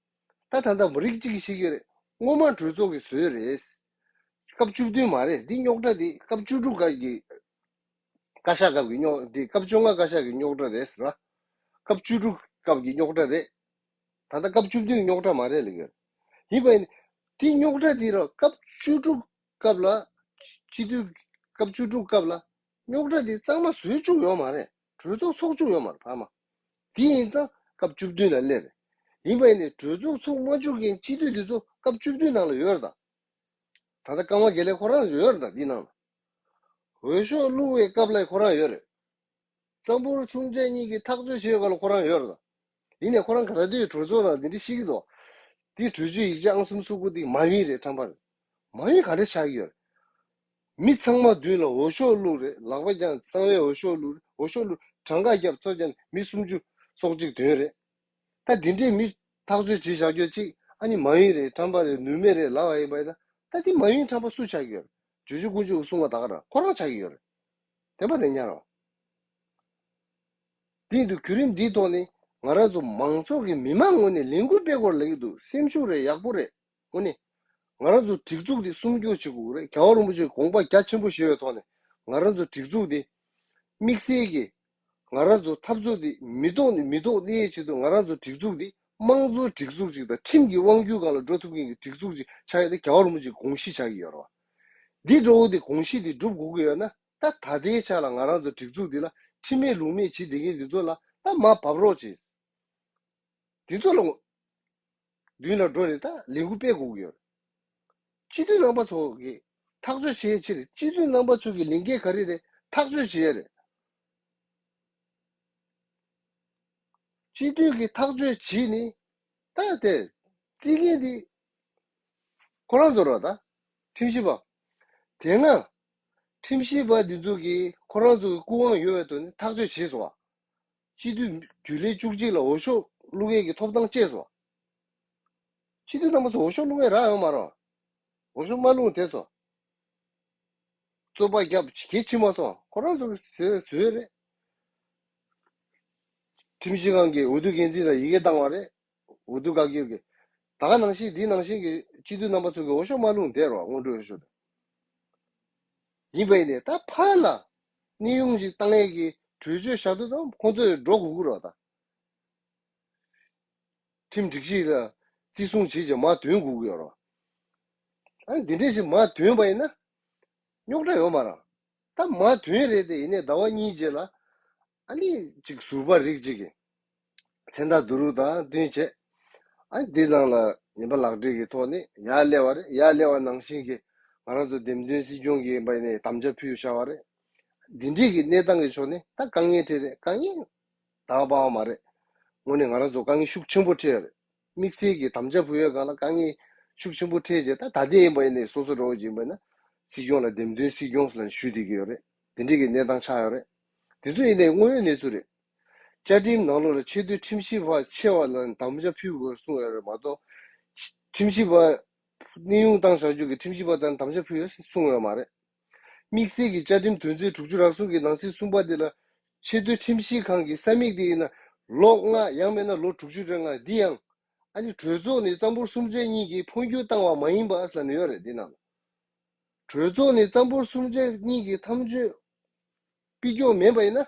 ད་ད་ལྟ་མི་རིགས་གཅིག་གིས་བཤད་ཀྱི་རེད། སྔོན་མ་གྲོས་ཚོགས་ཀྱིས་བཟོས་རེད། སྐབས་བཅུ་བདུན་མ་རེད། འདི་རྙོག་དྲ་འདི་སྐབས་བཅུ་དྲུག་སྐབས་ཀྱི་བཀའ་ཤག་སྐབས་ཀྱི་རྙོག་འདི་སྐབས་བཅོ་ལྔ་བཀའ་ཤག་གི་རྙོག་དྲ་རེད་ཟེར་བ། སྐབས་བཅུ་དྲུག་སྐབས་ཀྱི་རྙོག་དྲ་རེད། ད་ལྟ་སྐབས་བཅུ་བདུན་གྱི་རྙོག་དྲ་མ་རེད་ལབ་ཀྱི་ཡོད། ཡིན་པ་ཡིན་ན། འདི་རྙོག་དྲ་འདི་ར་སྐབས་བཅུ་དྲུག་སྐབས་ལ། སྤྱི་འཐུས་སྐབས་བཅུ་དྲུག་སྐབས་ལ་རྙོག་དྲ་འདི་གཙང་མ་བཟོས་བཅུག་ཡོད་མ་རེད། གྲོས་ཚོགས་ཚོགས་བཅུག་ཡོད་མ་རེད་ཕ་མ། དེ་ཡིན་ཙང་སྐབས་བཅུ་བདུན་ལ་སླེབས་རེད། ཡིན་པ་ཡིན་ནའི་གྲོས་ཚོགས་ཚོགས་མ་བཅུག་མཁན་སྤྱི་འཐུས་འདི་ཚོ་སྐབས་བཅུ་བདུན་ནང་ལ་ཡོད་རེད་ད། ད་ལྟ་ཀརྨ་དགེ་ལེགས་ཁོ་རང་ཡོད་རེད་ད་འདི་ནང་ལ། འོས་ཤོག་བླུགས་པའི་སྐབས་ལ་ཁོ་རང་ཡོད་རེད། གཙང་པོ་གསུམ་བཅས་གཉིས་ཀྱིས་ཐག་གཅོད་བྱས་པ་ལ་ཁོ་རང་ཡོད་རེད་ད། ཡིན་ནའི་ཁོ་རང་ག་ད་དུས་གྲོས་ཚོགས་ནང་འདི་འདྲ་བཤད་ཀྱི་འདུག་དེ་གྲོས་ཆོད་ཡིག་ཆ་ཨང་གསུམ་སོ་དགུ་དེ་མ་ཡིན་རེད་ཁྲམ་པ་རེད། མ་ཡིན་ག་འདྲ་ཆགས་ཀྱི་ཡོད་རེད། མི་ཚང་མ་མདུན་ལ་འོས་ཤོག་བླུགས་རེད། ལག་པ་བརྐྱངས་གསང་བའི་འོས་ཤོག་བླུགས་རེད། འོས་ཤོག་བླུགས་གྲངས་ཀ་བརྒྱབ་ཚོ་བརྒྱབ་མི་སུམ་ཅུ་སོ་གཅིག་ཐོན་རེད། ད་འདི་འདྲའི་མི་ཐག་གཅོད་བྱེད་བཞག་རྒྱུ་གཅིག་ཨ་ནི་མ་ཡིན་རེད་ཁྲམ་པ་རེད་ནུས་མེད་རེད་ལབ་པ་ཡིན་པ་ཡིན་ན། ད་འདི་མ་ཡིན་ཁྲམ་པ་སུ་ཆགས་ཀྱི་ཡོད་རེད། ཇོ་ཇོ་ཀུན་སྤྱོད་ཀྱིས་གསུངས་པ་ད་ག་རང་ཁོ་རང་ཆགས་ཀྱི་ཡོད་རེད། བདེན་པ་དེ་ཉར་རོགས། དེ་ཡིན་དུས་བརྒྱུད་རིམ་འདིའི་ཐོག་ནས་ང་རང་ཚོ་མང་ཚོགས་ཀྱི་མི་མང་ངོས་ནས་ལས་འགུལ་སྤེལ་དགོས་ལབ་ཀྱི་འདུག་སེམས་ཤུགས་རེད་ཡག་པོ་རེད། དངོས་གནས། ང་རང་ཚོ་སྒྲིག་འཛུགས་འདི་སྲུང་སྐྱོབ་བྱེད་དགོས་རེད། རྒྱལ་བ་རིན་པོ་ཆེའི་དགོངས་པ་རྒྱ་ཆེན་པོ་བཞེས་པའི་ཐོག་ནས་ང་རང་ཚོ་སྒྲིག་འཛུགས་འདི་དམིགས་བསལ་གྱི་ང་རང་ཚོ་འཐབ་རྩོད་འདི་མི་ཐོག་ནས་མི་ཐོག་གནས་ཡས་ཆེད་དུ་ང་རང་ཚོ་སྒྲིག་འཛུགས་འདི་དམངས་གཙོའི་སྒྲིག་འཛུགས་ཅིག་དང་ཁྲིམས་ཀྱི་དབང་སྒྱུར་སྒང་ལ་འགྲོ་ཐུབ་མཁན་གྱི་སྒྲིག་འཛུགས་ཅིག་ཆགས་ཡས་དེ་རྒྱལ་བ་རིན་པོ་ཆེའི་དགོངས་གཞི་ཆགས་ཀྱི་ཡོད་རེད་བ། འདི་འགྲོ་འོ་དེ་དགོངས་གཞི་འདི་སྒྲུབ་དགོས་ཀྱི་ཡོད་ན། ད་ད་ལྟའི་ཆ་ལ་ང་རང་ཚོ་སྒྲིག་འཛུགས་འདི་ལ་ཁྲིམས་མེད་ལུགས་མེད་བྱེད་བསྡད་མཁན་འདི་ཚོ་ལ་ད་མར་བབས་རོགས་བྱེད། འདི་ཚོ་ལ་མདུན་ལ་འགྲོ་ནས་ད་ལས་འགུལ་སྤེལ་དགོས་ཀྱི་ཡོད་རེད། སྤྱི་འཐུས་རྣམ་པ་ཚོ་གིས་ཐག་གཅོད་བྱེད་ཕྱིར་སྤྱི་འཐུས་རྣམ་པ་ཚོ་གི་ལས་འགན་ག་རེ་རེད། ཐག་གཅོད་བྱེད་ཡ་རེད། སྤྱི་འཐུས་ཀྱིས་ཐག་གཅོད་བྱས་ནས་ད་དེ་རྩིས་མཁན་དེ་ཁོ་རང་ཚོ་རེད་ད། ཁྲིམས་ཞིབ་པ། དེ་སྔ་ཁྲིམས་ཞིབ་པ་འདི་ཚོ་གིས་ཁོ་རང་ཚོ་གི་སྐུ་དབང་ཡོད་པའི་ཐོག་ནས་ཐག་གཅོད་བྱས་སོང་བ། སྤྱི་འཐུས་རྒྱུན་ལས་བཅུ་གཅིག་ལ་འོས་ཤོག་བླུག་མཁན་གྱི་ཐོབ་ཐང་བཅད་སོང་བ། སྤྱི་འཐུས་རྣམ་པ་ཚོ་འོས་ཤོག་བླུག་མཁན་རག་ཡོད་མ་རེད། འོས་ཤོག་མ་བླུགས་བསྡད་སོང་། རྩོད་པ་བརྒྱབ་གལ་ཕྱིན་མ་སོང་། ཁོ་རང་ཚོ་གིས་བཟོས་བཟོས་རེད། ཁྲིམས་ཞིབ་ཁང་གིས་འོས་བསྡུ་འགན་འཛིན་ལ་ཡི་གེ་བཏང་བ་རེད། འོས་བསྡུ་བཀའ་འགྱུར་གྱི། ད་ག་ནང་བཞིན་འདི་ནང་བཞིན་གྱི་སྤྱི་འཐུས་རྣམ་པ་ཚོ་གིས་འོས་ཤོག་མ་བླུགས་བསྡད་རོགས་སྔོན་འགྲོའི་འོས་ཤོག་དང་། ཡིན་པ་ཡིན་ནའི་ད་ཕར་ལ་གནས་དབྱུང་ཞིག་བཏང་ཡས་ཀྱི་གྲོས་ཆོད་བཞག་དུས་ཙམ་ཁོང་ཚོས་འགྲོ་དགོས་ཀྱི་རེད་ད། ཁྲིམས་སྒྲིག་གཞི་ལ་བརྩི་སྲུང་བྱེད་ཅིང་མར་ཐོན་དགོས་ཀྱི་ཡོད་རེད། ཨ་ནི་འདི་འདྲས་ཞིག་མར་ཐོན་པ་ཡིན་ན་རྙོག་དྲ་ཡོད་མ་རེད། ད་མར་ཐོན་རེད་དེ་ཡིན་ནའི་ཟླ་བ་གཉིས་རྗེས་ལ་ཨ་ནི་ཅིག་ཟུར་པ་རིགས་གཅིག་གིས་མཚན་རྟགས་བསྡུ་རུབ་དང་བསྟུན་བྱས། ཨ་ནི་འདི་ནང་ལ་ཉེས་པ་ལག་འབྲེལ་གྱི་ཐོག་ནས་ཡར་སླེབས་པ་རེད། ཡར་སླེབས་པ་ནང་བཞིན་གྱི་ང་རང་ཚོ་འདེམས་ཐོན་སྲིད་སྐྱོང་གི་ཡིན་པ་ཡིན་ནའི་དམ་བཅའ་ཕུལ་བཞག་པ་རེད། འདི་འདྲས་ཀྱི་གནས་སྟངས་ཀྱི་ཕྱོགས་ནས་ད་དཀའ་ངལ་འཕྲད་རེད། དཀའ་ངལ་ད་སྤང་བ་མ་རེད། དངོས་གནས་ང་རང་ཚོ་དཀའ་ངལ་ཤུགས་ཆེན་པོ་འཕྲད་ཡོད་རེད། དམིགས་བསལ་གྱི་དམ་བཅའ་ཕུལ་ཡས་སྒང་ལ་དཀའ་ངལ་ཤུགས་ཆེན་པོ་འཕྲད་རྗེས་ད་ད་ལྟའི་ཡིན་པ་ཡིན་ནའི་སོ་སོ་འདྲ་བོ་ཅིག་ཡིན་པ་ཡིན་ན་སྲིད་སྐྱོང་ལ་འདེམས་ཐོན་སྲིད་སྐྱོང་ཟེར་ལ་ཞུས་བསྡད་ཀྱི་ཡོད་རེད། དེ་འདྲས་ཀྱི་གནས་སྟངས་ཆགས་ཡོད་རེད། དེ་ཚོ་ཡིན་ནའི་དངོས་ཡོད་གནས་ཚུལ་རེད། བཅའ་ཁྲིམས་ནང་ལོགས་ལ་ཆེས་མཐོའི་ཁྲིམས་ཞིབ་པ་ཆེ་བ་ལ་དམ་བཅའ་ཕུལ་དགོས་གསུངས་ཡོད་རེད་མ་གཏོགས། ཁྲིམས་ཞིབ་པ་གནས་དབྱུང་བཏང་བཞག་རྒྱུ་གི་ཁྲིམས་ཞིབ་པ་ཚོ་དམ་བཅའ་ཕུལ་ཡོད་གསུངས་ཡོད་མ་རེད། དམིགས་བསལ་གྱི་བཅའ་ཁྲིམས་དོན་ཚན་དྲུག་ཅུ་རེ་གསུམ་གྱི་ནང་གསེས་གསུམ་པ་དེ་ལ་ཆེས་མཐོའི་ཁྲིམས་ཞིབ་ཁང་གི་ས་མིག་དེ་ཡིན་ན་ལོ་ལྔ་ཡང་མིན་ན་ལོ་དྲུག་ཅུ་རེ་ལྔ་འདི་ཡང་ཨ་ནི་གྲོས་ཚོགས་ནས་གཙང་པོ་གསུམ་བཅས་གཉིས་ཀྱིས་འཕོ་འགྱུར་བཏང་བ་མ་ཡིན་པ་ཟེར་ནས་ཡོད་རེད་འདི་ནང་། གྲོས་ཚོགས་ནས་གཙང་པོ་གསུམ་བཅས་གཉིས་ཀྱིས་མཐའ་མཇུག་ཕུད་རྒྱུ་མེད་པ་ཡིན་ན།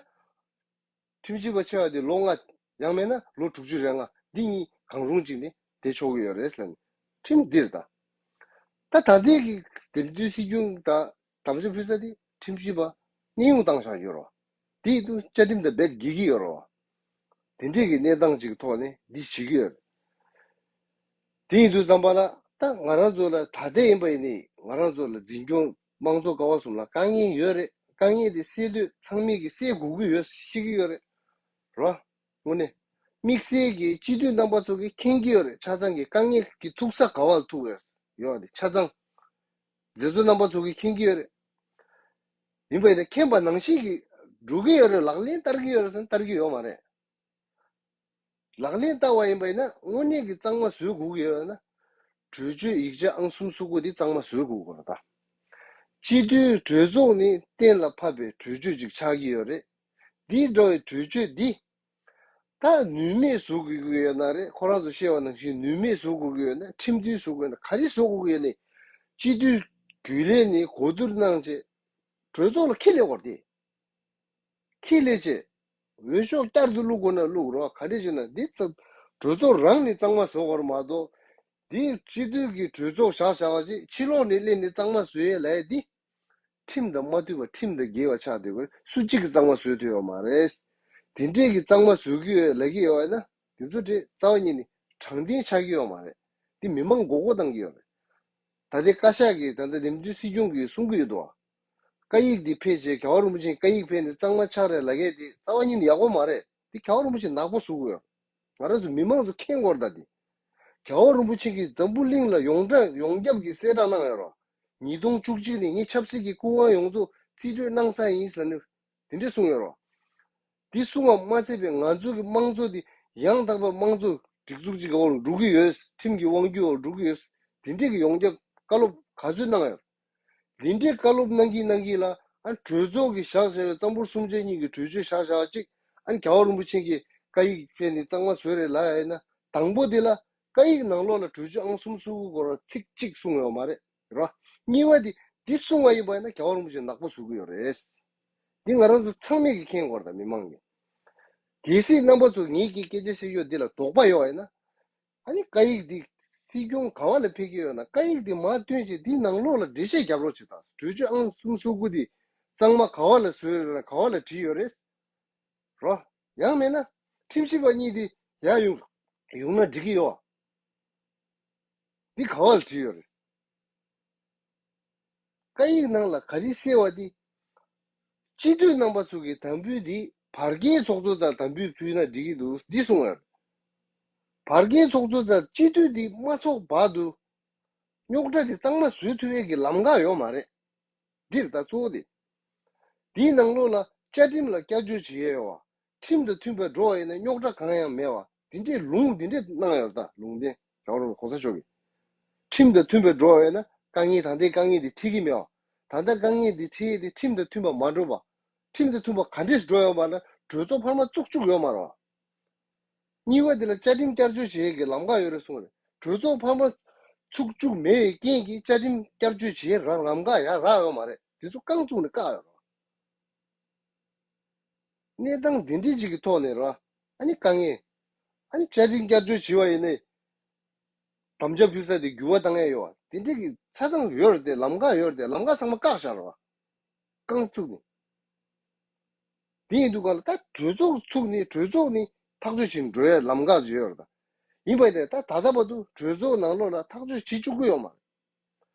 ཁྲིམས་ཞིབ་པ་ཆེ་བ་དེ་ལོ་ལྔ། ཡང་མིན་ན་ལོ་དྲུག་ཅུ་རེ་ལྔ་འདི་གཉིས་གང་རུང་གཅིག་ནི་བསྡད་ཆོག་གི་ཡོད་རེད་ཟེར་ནས་ཁྲིམས་འདིར་ད། ད་ད་ལྟའི་གི་འདེམས་ཐོན་སྲིད་སྐྱོང་དང་དམ་བཅའ་ཕུལ་ས་དེ་ཁྲིམས་ཞིབ་པ་གནས་དབྱུང་བཏང་བཞག་ཡོད་རེད། དེ་ཡིན་དུས་བཅའ་ཁྲིམས་དང་རྦད་འགལ་གྱི་ཡོད་རེད། དེ་འདྲས་ཀྱི་གནས་སྟངས་ཅིག་ཐོག་ནས་འདི་བྱེད་ཀྱི་ཡོད་རེད། དེ་ཡིན་དུས་ཙམ་པ་ལ་ད་ང་རང་ཚོ་ལ་ད་ལྟ་ཡིན་པ་ཡིན་ནི་ང་རང་ཚོ་ལ་འཛིན་སྐྱོང་དམངས་གཙོ་ཀ་བ་གསུམ་ལ་དཀའ་ངལ་ཡོད་རེད། དཀའ་ངལ་དེ་སེལ་འདོད་ཚང་མས་ཀྱི་སེལ་དགོས་ཀྱི་ཡོད་ཤེས་ཀྱི་ཡོད་རེད། རོ། དངོས་གནས། དམིགས་བསལ་གྱི་སྤྱི་འཐུས་རྣམ་པ་ཚོ་གིས་མཁྱེན་གྱི་ཡོད་རེད། ཆ་ཚང་གི་དཀའ་ངལ་གྱི་ཐུག་ས་ག་བ་ལ་ཐུག་ཡོད་ཡོད་རེད། ཆ་ཚང་། མཛད་གཙོ་རྣམ་པ་ཚོ་གིས་མཁྱེན་གྱི་ཡོད་རེད། ཡིན་པ་ཡིན་ན་མཁྱེན་པ་ནང་བཞིན་གྱི་འགྲོ་གི་ཡོད་རེད། ལག་ལེན་བསྟར་གྱི་ཡོད་རེད་ཟེར་ན་བསྟར་གྱི་ཡོད་མ་རེད། ལག་ལེན་བསྟར་བ་ཡིན་པ་ཡིན་ན་དངོས་གནས་ཀྱི་གཙང་མ་བཟོ་དགོས་ཀྱི་ཡོད་ན། གྲོས་ཆོད་ཡིག་ཆ་ཨང་གསུམ་སོ་དགུ་འདི་གཙང་མ་བཟོ་དགོས་ཀྱི་རེད་ད། སྤྱི་འཐུས་གྲོས་ཚོགས་ནི་གཏན་ལ་ཕབ་པའི་གྲོས་ཆོད་ཅིག་ཆགས་ཀྱི་ཡོད་རེད། འདི་འདྲ་བའི་གྲོས་ཆོད་འདི་ད་ནུས་མེད་བཟོ་དགོས་ཀྱི་ཡོད་ན་རེད། ཁོ་རང་ཚོ་བཤད་པ་ནང་བཞིན་ནུས་མེད་བཟོ་དགོས་ཀྱི་ཡོད་ན། ཁྲིམས་མཐུན་བཟོ་དགོས་ན། ག་རེ་བཟོ་དགོས་ཀྱི་ཡོད་ན། སྤྱི་འཐུས་རྒྱུན་ལས་ནི་གོ་བསྡུར་གནང་བྱས་གྲོས་ཚོགས་ལ་འཁྱེར་སླེབས་དགོས་རེད་དེ། འཁྱེར་སླེབས་བྱས་འོས་ཤོག་བསྐྱར་དུ་བླུག་དགོས་ན་བླུག་རོགས། ག་རེ་བྱས་ན་འདི་ཚ་གྲོས་ཚོགས་རང་ནས་གཙང་མ་བཟོ་དགོས་རེད་མ་གཏོགས། འདི་སྤྱི་འཐུས་ཀྱི་གྲོས་ཚོགས་བཞག་བཞག་པ་ཅིག་ཕྱི་ལོགས་ནས་སླེབས་ནས་གཙང་མ་བཟོ་ཡས་ལབ་ཡས་འདི། ཁྲིམས་དང་མ་མཐུན་པ། ཁྲིམས་དང་འགལ་བ་ཆགས་བསྡད་པ་རེད། སུ་གཅིག་གིས་གཙང་མ་བཟོ་ཐུབ་ཡོད་མ་རེད། དེ་འདྲས་ཀྱི་གཙང་མ་བཟོ་གི་ཡོད་ལབ་ཀྱི་ཡོད་ན། དེ་ཚོ་དེ་རྩ་བ་ཉིད་ནས་དྲང་བདེན་ཆགས་ཀྱི་ཡོད་མ་རེད། དེ་མི་མང་མགོ་སྐོར་བཏང་གི་ཡོད་རེད། ད་ལྟའི་བཀའ་ཤག་གིས། ད་ལྟ་འདེམས་ཐོན་སྲིད་སྐྱོང་གིས་གསུང་གི་ཡོད་དོ། བཀའ་ཡིག་འདི་ཕེབས་བྱས། རྒྱལ་བ་རིན་པོ་ཆེས་བཀའ་ཡིག་ཕེབས་ནས་གཙང་མ་ཆགས་རེད་ལབ་མཁན་དེ་རྩ་བ་ཉིད་ནས་ཡག་པོ་མ་རེད། དེ་རྒྱལ་བ་རིན་པོ་ཆེ་ནག་པོ་བཟོ་གི་ཡོད། ང་རང་ཚོ་མི་མང་ཚོ་མཁྱེན་དགོས་རེད་ད། དེ་རྒྱལ་བ་རིན་པོ་ཆེ་གིས་འཛམ་བུ་གླིང་ལ་ཡོངས་གྲགས་ཡོངས་ཁྱབ་ཀྱི་གསལ་བསྒྲགས་གནང་ཡོད་རོ། ཉིས་སྟོང་བཅུ་གཅིག་ནས་ངས་ཆབ་སྲིད་ཀྱི་སྐུ་དབང་ཡོངས་རྫོགས་རྩིས་སྤྲོད་གནང་ས་ཡིན་ཟེར་ནས་དེ་འདྲས་གསུངས་ཡོད་རོ། དེ་གསུང་བ་མ་ཚད་པའི་ང་ཚོ་གི་དམངས་གཙོ་དེ་ཡང་དག་པའི་དམངས་གཙོ་སྒྲིག་འཛུགས་ཅིག་འོག་ལ་འགྲོ་གི་ཡོད། ཁྲིམས་ཀྱི་དབང་སྒྱུར་འོག་འགྲོ་གི་ཡོད། དེ་འདྲས་ཀྱི་ཡོངས་ཁྱབ་བཀའ་སློབ་ག་ཚོད་གནང་ཡོད། འདི་འདྲའི་བཀའ་སློབ་གནང་གིན་གནང་གིན་ལ། ཨ། གྲོས་ཚོགས་ཀྱིས་བཞག་བཞག་པའི་གཙང་པོ་གསུམ་ཆ་གཉིས་ཀྱི་གྲོས་ཆོད་བཞག་བཞག་ཅིག་ཨ་ནི་རྒྱལ་བ་རིན་པོ་ཆེ་གིས་བཀའ་ཡིག་ཕེབས་ནས་གཙང་མ་བཟོས་རེད་ལབ་ཡ་ཡིན་ན། དང་པོ་དེ་ལ་བཀའ་ཡིག་ནང་ལོགས་ལ་གྲོས་ཆོད་ཨང་གསུམ་སོ་དགུ་སྐོར་ཚིག་གཅིག་གསུངས་ཡོད་མ་རེད་རོ། གཉིས་པ་དེ་འདི་གསུང་བ་ཡིན་པ་ཡིན་ན་རྒྱལ་བ་རིན་པོ་ཆེ་ནག་པོ་བཟོ་གི་ཡོད་རེད། འདི་ང་རང་ཚོ་ཚང་མས་ཀྱིས་མཁྱེན་དགོས་རེད་ད། མི་མང་གིས། གལ་སྲིད་རྣམ་པ་ཚོ་ངེད་ཀྱི་སྐད་ཆ་བཤད་ཡོད་འདི་ལ་དོགས་པ་ཡོད་པ་ཡིན་ན། ཨ་ནི་བཀའ་ཡིག་འདི་སྲིད་སྐྱོང་ག་བ་ལ་ཕེབས་ཀྱི་ཡོད་ན། བཀའ་ཡིག་འདི་མར་བཏོན་བྱས་འདི་ནང་ལོགས་ལ་འགྲེལ་བཤད་རྒྱབ་རོགས་བྱེད་དང་། གྲོས་ཆོད་ཨང་གསུམ་སོ་དགུ་འདི་གཙང་མ་ག་བ་ལ་བཟོས་ཡོད་རེད། ག་བ་ལ་བྲིས་ཡོད་རེད་རོ། ཡང་མེད་ན་ཁྲིམས་ཞིབ་པ་གཉིས་འདི་ཡར་ཡོང་ཡོང་ན་འགྲིག་གི་ཡོད། འདི་ག་བ་ལ་བྲིས་ཡོད་རེད། བཀའ་ཡིག་ནང་ལ་ག་རེ་གསལ་བ་འདི། སྤྱི་འཐུས་རྣམ་པ་ཚོ་གིས་དམ་འབུལ་འདི་བར་བརྒལ་ཚོགས་གཙོ་ཚོར་དམ་འབུལ་ཕུལ་ན་འགྲིག་གི་འདུག་འདི་གསུངས་ཡོད། བར་བརྒལ་ཚོགས་གཙོ་ཚོར་སྤྱི་འཐུས་འདི་མ་ཚོགས་བར་དུ་རྙོག་དྲ་འདི་གཙང་མ་བཟོ་ཐུབ་ཡས་ཀྱི་ལམ་ཁ་ཡོད་མ་རེད། འདིར་ད་གཙོ་བོ་དེ། དེའི་ནང་ལོགས་ལ་བཅའ་ཁྲིམས་ལ་བསྐྱར་བཅོས་བྱེད་ཡས་ཡོད་བ། ཁྲིམས་དང་མཐུན་པར་འགྲོ་བ་ཡིན་ན་རྙོག་དྲ་གང་ཡང་མེད་བ། དེ་འདྲའི་ལུང་དེ་འདྲས་གནང་ཡོད་ད། ལུང་བསྟན། རྒྱལ་བ་རིན་པོ་གོང་ས་མཆོག་གིས། ཁྲིམས་དང་མཐུན་པར་འགྲོ་བ་ཡིན་ན་དཀའ་ངལ། ད་ལྟའི་དཀའ་ངལ་དེ་འཕྲད་ཀྱི་མེད་བ། ད་ལྟ་དཀའ་ངལ་དེ་འཕྲད་ཡས་དེ་ཁྲིམས་དང་མཐུན་པར་མ་འགྲོ་བ། ཁྲིམས་དང་མཐུན་པར་ག་འདྲས་འགྲོ་ཡོད་པ་ལ་གྲོས་ཚོགས་འཕར་མ་བཙུགས་བཅུག་ཡོད་མ་རེད་བ། གཉིས་པ་དེ་ལ་བཅའ་ཁྲིམས་བསྐྱར་བཅོས་བྱེད་ཡས་ཀྱི་ལམ་ཁ་ཡོད་རེད་གསུངས་རེད། གྲོས་ཚོགས་འཕར་མ་ཚུགས་བཅུག་མེད་པའི་རྐྱེན་གྱིས་བཅའ་ཁྲིམས་བསྐྱར་བཅོས་བྱེད་ཡས་རང་ལམ་ཁ་ཡང་རག་ཡོད་མ་རེད། དེ་ཚོ་རྐང་བཙུགས་ནས་བཀག་ཡོད་རེད། གནས་སྟངས་འདི་འདྲའི་ཅིག་གི་ཐོག་ནས་ར། ཨ་ནི་དཀའ་ངལ། ཨ་ནི་བཅའ་ཁྲིམས་བསྐྱར་བཅོས་བྱས་པ་ཡིན་ནའི། དམ་བཅའ་ཕུལ་ས་དེ་འགྱུར་བ་བཏང་ཡས་ཡོད་པ། དེ་འདྲའི་གི་ཆ་ཚང་ཡོད་རེད་དེ། ལམ་ཁ་ཡོད་རེད་དེ། ལམ་ཁ་ཚང་མ་བཀག་བཞག་རེད་བ། རྐང་བཙུགས་ནས། དེ་ཡིན་དུས་ག་ལ་ད་གྲོས་ཚོགས་ཚུགས་ནས་གྲོས་ཚོགས་ནས་ཐག་གཅོད་བྱེད་འགྲོ་ཡས་ལམ་ཁ་ཡོད་རེད་ད། ཡིན་པ་ཡིན་ནའི་ད་ད་ལྟ་བར་དུ་གྲོས་ཚོགས་ནང་ལོགས་ལ་ཐག་གཅོད་བྱེད་བཅུག་གི་ཡོད་མ་རེད།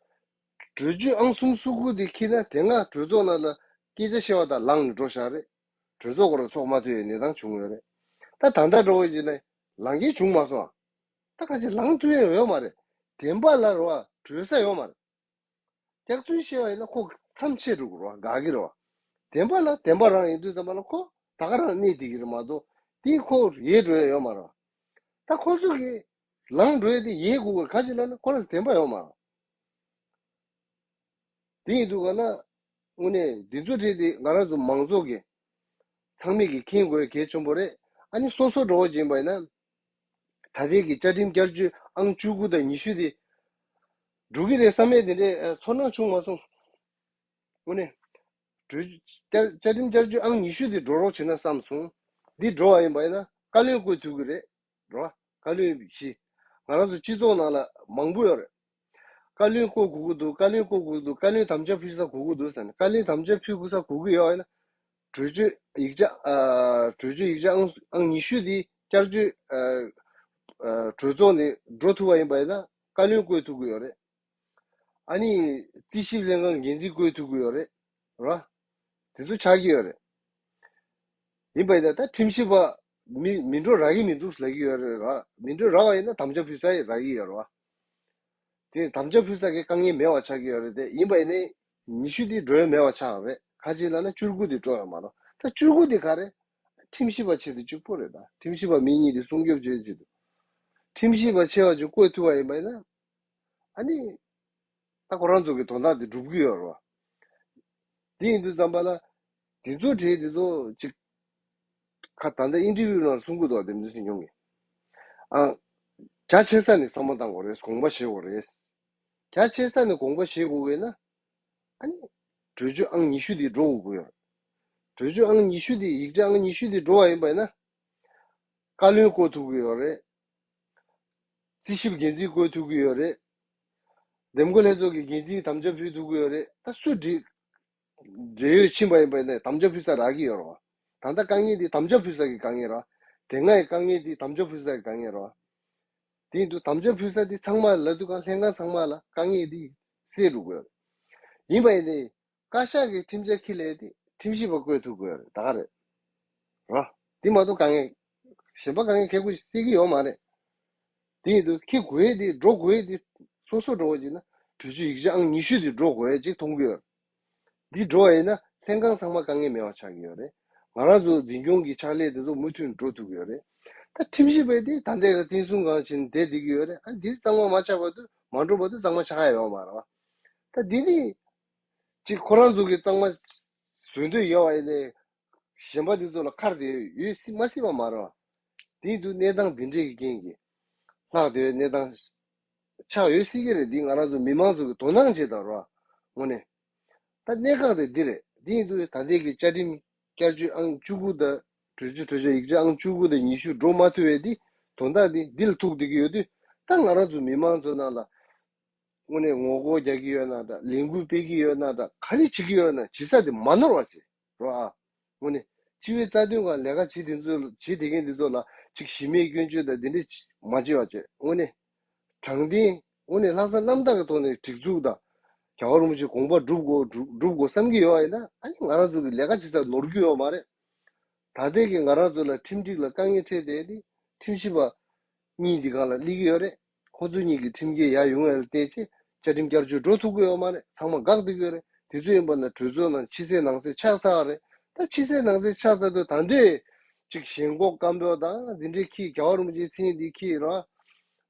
གྲོས་ཆོད་ཨང་གསུམ་སོ་དགུ་དེ་འཁྱེར་ན་དེ་སྔ་གྲོས་ཚོགས་ནང་ལ་སྐད་ཆ་བཤད་པ་དང་ལངས་ནས་འགྲོ་བཞག་རེད། གྲོས་ཚོགས་སྐོར་ཚོགས་མ་ཐུབ་པའི་གནས་སྟངས་བྱུང་ཡོད་རེད། ད་ད་ལྟ་འགྲོ་བ་ཡིན་ན་ལངས་མཁན་བྱུང་མ་སོང་ཨ། ད་ག་ཅིག་ལངས་ཐུབ་ཡས་ཡོད་མ་རེད། བདེན་པ་ལ་རེད་བ། གྲོས་ས་ཡོད་མ་རེད། སྐྱག་རྫུན་བཤད་པ་ཡིན་ན་ཁོ་མཚམས་ཆད་འགྲོ་གི་རེད་བ། འགག་གི་རེད་བ། བདེན་པ་ལ་བདེན་པ་རང་ཡིན་དུས་ཙམ་པ་ལ་ཁོ་ད་ག་རང་གནས་བསྡད་ཀྱི་རེད་མ་གཏོགས་དེ་ཁོ་ཡལ་འགྲོ་ཡས་ཡོད་མ་རེད་བ། ད་ཁོ་ཚོ་གིས་ལངས་འགྲོ་ཡས་དེ་ཡལ་དགོས་ཀྱི་རེད། ག་ཅིག་ལབ་ན་ཁོ་རང་བདེན་པ་ཡོད་མ་རེད། དེ་ཡིན་དུས་ག་ལ། དངོས་གནས་འདི་ཚོ་རེད་དེ། ང་རང་ཚོ་མང་ཚོགས་ཀྱི་ཚང་མས་ཀྱིས་མཁྱེན་དགོས་གལ་ཆེན་པོ་རེད། ཨ་ནི་སོ་སོ་འགྲོ་བ་ཡིན་པ་ཡིན་ན། ད་ལྟའི་གི་བཅའ་ཁྲིམས་བསྐྱར་བཅོས་ཨང་བཅུ་དགུ་དང་ཉི་ཤུ་དེ་འགྲོ་གི་རེད་བསམ་ཡས་དེ་འདྲའི་ཚོར་སྣང་བྱུང་མ་སོང་། དངོས་གནས། གྲོས་བཅའ་བཅའ་ཁྲིམས་བསྐྱར་བཅོས་ཨང་ཉི་ཤུ་དེ་འགྲོ་རོགས་བྱེད་ན་བསམ་སོང་། འདི་འགྲོ་བ་ཡིན་པ་ཡིན་ན་བཀའ་བློན་བསྐོ་ཐུབ་ཀྱི་རེད། རོ། བཀའ་བློན་བཞི། ང་རང་ཚོ་སྤྱི་ཚོགས་ནང་ལ་མང་པོ་ཡོད་རེད། བཀའ་བློན་བསྐོ་དགོས་ཀྱི་འདུག་བཀའ་བློན་བསྐོ་དགོས་ཀྱི་འདུག་བཀའ་བློན་དམ་བཅའ་ཕུལ་ས་དགོས་ཀྱི་འདུག་ཟེར་ནས། བཀའ་བློན་དམ་བཅའ་ཕུལ་དགོས་ས་དགོས་ཀྱི་ཡོད་ཡིན་ན། གྲོས་ཆོད་ཡིག་ཆ། ཨ། གྲོས་ཆོད་ཡིག་ཆ་ཨང་ཨང་ཉི་ཤུ་དེ་བསྐྱར་བཅོས། ཨ། ཨ། གྲོས་ཚོགས་ནས་འགྲོ་ཐུབ་པ་ཡིན་པ་ཡིན་ན་བཀའ་བློན་བསྐོ་ཐུབ་ཀྱི་ཡོད་རེད། ཨ་ནི་རྩིས་ཞིབ་ལྷན་ཁང་འགན་འཛིན་བསྐོ་ཐུབ་ཀྱི་ཡོད་རེད། ར། དེ་ཚོ་ཆགས་ཀྱི་ཡོད་རེད། ཡིན་པ་ཡིན་ན་ད་ཁྲིམས་ཞིབ་པ་མི་མི་འགྲོ་རག་གི་མི་འདུག་ལབ་ཀྱི་ཡོད་རེད་ར། མི་འགྲོ་རག་པ་ཡིན་ན་དམ་བཅའ་ཕུལ་ས་ཡི་རག་གི་ཡོད་རེད་བ། དེ་དམ་བཅའ་ཕུལ་ས་གི་དཀའ་ངལ་མེད་པ་ཆགས་ཀྱི་ཡོད་རེད་དེ། ཡིན་པ་ཡིན་ནའི་ཉི་ཤུ་དེ་འགྲོ་ཡ་མེད་པ་ཆགས་རེད། ག་ཅིག་ལབ་ན་བཅུ་དགུ་དེ་འགྲོ་ཡ་མ་གཏོགས། ད་བཅུ་དགུ་དེ་ག་རེ། ཁྲིམས་ཞིབ་པ་ཆེད་དུ་གཅིག་པོ་རེད། ད་ཁྲིམས་ཞིབ་པ་མི་གཉིས་དེ་སྲུང་སྐྱོབ་བྱེད་ཆེད་དུ། ཁྲིམས་ཞིབ་པ་ཆེ་བ་ཅིག་བསྐོ་ཐུབ་པ་ཡིན་པ་ཡིན་ན། ཨ་ནི། ད་ཁོ་རང་ཚོ་གི་དོན་དག་དེ་འགྲུབ་ཀྱི་ཡོད་རེད་བ། དེ་ཡིན་དུས་ཙམ་པ་ལ། དེ་ཚོ་གྲས་དེ་ཚོ་ཅིག་ཁ་ད་ལྟ་ཨིན་ཊར་བིའུ་ནང་གསུང་གི་འདུག་དེ་འདྲ་སེང་གེ་གིས། ཨ། རྒྱ་ཆེ་ས་ནས་བསམ་བློ་བཏང་དགོས་རེད། དགོངས་པ་བཞེས་དགོས་རེད། རྒྱ་ཆེ་ས་ནས་དགོངས་པ་བཞེས་དགོས་པས་ན། ཨ་ནི། གྲོས་ཆོད་ཨང་ཉི་ཤུ་དེ་འགྲོ་དགོས་ཀྱི་ཡོད་རེད། གྲོས་ཆོད་ཨང་ཉི་ཤུ་དེ་ཡིག་ཆ་ཨང་ཉི་ཤུ་དེ་འགྲོ་བ་ཡིན་པ་ཡིན་ན། བཀའ་བློན་བསྐོ་ཐུབ་ཀྱི་ཡོད་རེད། རྩིས་ཞིབ་འགན་འཛིན་བསྐོ་ཐུབ་ཀྱི་ཡོད་རེད། འདེམས་བསྐོ་ལྷན་ཚོགས་ཀྱི་འགན་འཛིན་དམ་བཅའ་ཕུལ་ཐུབ་ཀྱི་ཡོད་རེད། ད་སུ་འགྲིག་འབྲེལ་ཡོད་ཕྱིན་པ་ཡིན་པ་ཡིན་ན་དམ་བཅའ་ཕུལ་ས་རག་གི་ཡོད་རེད་བ། ད་ལྟ་དཀའ་ངལ་འདི་དམ་བཅའ་ཕུལ་ས་གི་དཀའ་ངལ་རེད་བ། དེ་སྔ་ཡི་དཀའ་ངལ་འདི་དམ་བཅའ་ཕུལ་ས་གི་དཀའ་ངལ་རེད་བ། དེ་ཡིན་དུས་དམ་བཅའ་ཕུལ་ས་འདི་ཚང་མ་ལབ་དུས་གང་ལྷན་ཁང་ཚང་མ་ལ་དཀའ་ངལ་འདི་སེལ་འགྲོ་དགོས་རེད། ཡིན་པ་ཡིན་ནའི། བཀའ་ཤག་གི་ཁྲིམས་འཆར་འཁྱེར་སླེབས་དེ་ཁྲིམས་ཞིབ་པ་བསྐོ་ཐུབ་དགོས་རེད། ད་ག་རེད། རོ། དེ་མ་གཏོགས་དཀའ་ངལ། གཞན་པ་དཀའ་ངལ་འཁྱེར་དགོས་སྲིད་ཀྱི་ཡོད་མ་རེད། དེ་ཡིན་དུས་འཁྱེར་དགོས་དེ་འགྲོ་དགོས་དེ་སོ་སོ་འགྲོ་བ་ཅིག་ན་གྲོས་ཆོད་ཡིག་ཆ་ཨང་ཉི་ཤུ་དེ་འགྲོ་དགོས་ཅིག་མཐོང་གི་ཡོད། འདི་འགྲོ་བ་ཡིན་ན་ལྷན་ཁང་ཚང་མ་དཀའ་ངལ་མེད་པ་ཆགས་ཀྱི་ཡོད་རེད། ང་རང་ཚོ་འཛིན་སྐྱོང་གི་ཕྱག་ལས་དེ་ཚོ་མུ་མཐུད་འགྲོ་ཐུབ་ཀྱི་ཡོད་རེད། ད་ཁྲིམས་ཞིབ་པས་དེ་ད་ལྟའི་ག་བཙན་བཟུང་ཁང་བྱས་ནས་བསྡད་བསྡད་ཀྱི་ཡོད་རེད། ཨ་འདི་གཙང་མ་མ་ཆགས་བར་དུ་མ་འགྲོ་བར་དུ་གཙང་མ་ཆགས་ཡ་ཡོད་མ་རེད་བ། ད་འདི་ནི། ཅིག་ཁོ་རང་ཚོ་གི་གཙང་མ་བཟོ་འདོད་ཡོད་པ་ཡིན་ནའི། གཞན་པ་འདི་ཚོ་ལ་ཁར་དེ་ཡོད་སྲིད་མ་སྲིད་པ་མ་རེད་བ། དེ་ཡིན་དུས་གནས་སྟངས་འདི་འདྲས་ཀྱི་རྐྱེན་གྱིས། ལྷག་དེ་གནས་སྟངས་ཆགས་ཡོད་སྲིད་ཀྱི་རེད། འདི་ང་རང་ཚོ་མི་མང་ཚོ་གི་དོ་སྣང་བྱེད་དང་རོ། དངོས་གནས། ད་གནད་འགག་དེ་འདི་རེད། འདི་ཡིན་དུས་ད་ལྟའི་གི་བཅའ་ཁྲིམས་བསྐྱར་བཅོས་ཨང་བཅུ་དགུ་དང་གྲོས་ཆོད་གྲོས་ཆོད་ཡིག་ཆ་ཨང་བཅུ་དགུ་དང་ཉི་ཤུ་འགྲོ་མ་ཐུབ་པའི་འདི་དོན་དག་འདི་འདི་ལ་ཐུག་བསྡད་ཀྱི་ཡོད་དུས། ད་ང་རང་ཚོ་མི་མང་ཚོ་ནང་ལ། དངོས་གནས་ངོ་རྒོལ་རྒྱག་གི་ཡོད་ན་དང་ལས་འགུལ་སྤེལ་གྱི་ཡོད་ན་དང་ག་རེ་བྱེད་ཀྱི་ཡོད་ན་བྱེད་ས་དེ་མ་ནོར་བ་བྱེད་རོགས་ཨ། དངོས་གནས་སྤྱི་པའི་རྩ་དོན་སྒང་ལས་ཀ་བྱེད་དེ་ཚོ་བྱེད་དེ་མཁན་དེ་ཚོ་ལ་ཅིག་གཞི་མེད་སྐྱོན་བརྗོད་དང་དེ་འདྲས་མ་བྱེད་པ་བྱེད། དངོས་གནས་དྲང་བདེན་དངོས་གནས་ལྷག་བསམ་རྣམ་དག་གི་ཐོག་ནས་སྒྲིག་འཛུགས་དང་རྒྱལ་བ་རིན་པོ་ཆེའི་དགོངས་པ་སྒྲུབ་དགོས་སྒྲུབ་སྒྲུབ་དགོས་བསམ་གྱི་ཡོད་པ་ཡིན་ན་ཨ་ནི་ང་རང་ཚོ་གི་ལས་ཀ་བྱེད་ས་ནོར་རྒྱུ་ཡོད་མ་རེད། ད་ལྟའི་གི་ང་རང་ཚོ་ལ་ཁྲིམས་སྒྲིག་ལ་དཀའ་ངལ་འཕྲད་བསྡད་དེ་ཁྲིམས་ཞིབ་པ་གཉིས་འདི་སྒང་ལ་སླེབས་ཀྱི་ཡོད་རེད། ཁོ་ཚོ་གཉིས་ཀྱི་ཁྲིམས་འགལ་ཡར་ཡོང་ཡ་ལ་བལྟས་ཚེ་བཅའ་ཁྲིམས་བསྐྱར་བཅོས་འགྲོ་ཐུབ་ཀྱི་ཡོད་མ་རེད། ཚང་མ་འགག་བསྡད་ཀྱི་ཡོད་རེད། དེ་ཚོ་ཡིན་པ་ན་གྲོས་ཚོགས་ནང་ཕྱི་གསལ་ནང་གསལ་ཆགས་ཚར་བ་རེད། ད་ཕྱི་གསལ་ནང་གསལ་ཆགས་ཚར་དུས་ད་འདོད་ཅིག་ཞེན་ཁོག་སྐམ་པོ་དང་འདི་འདྲའི་ཁྱི་རྒྱལ་བ་རིན་པོ་ཆེའི་མཚན་འདི་ཁྱི་ར་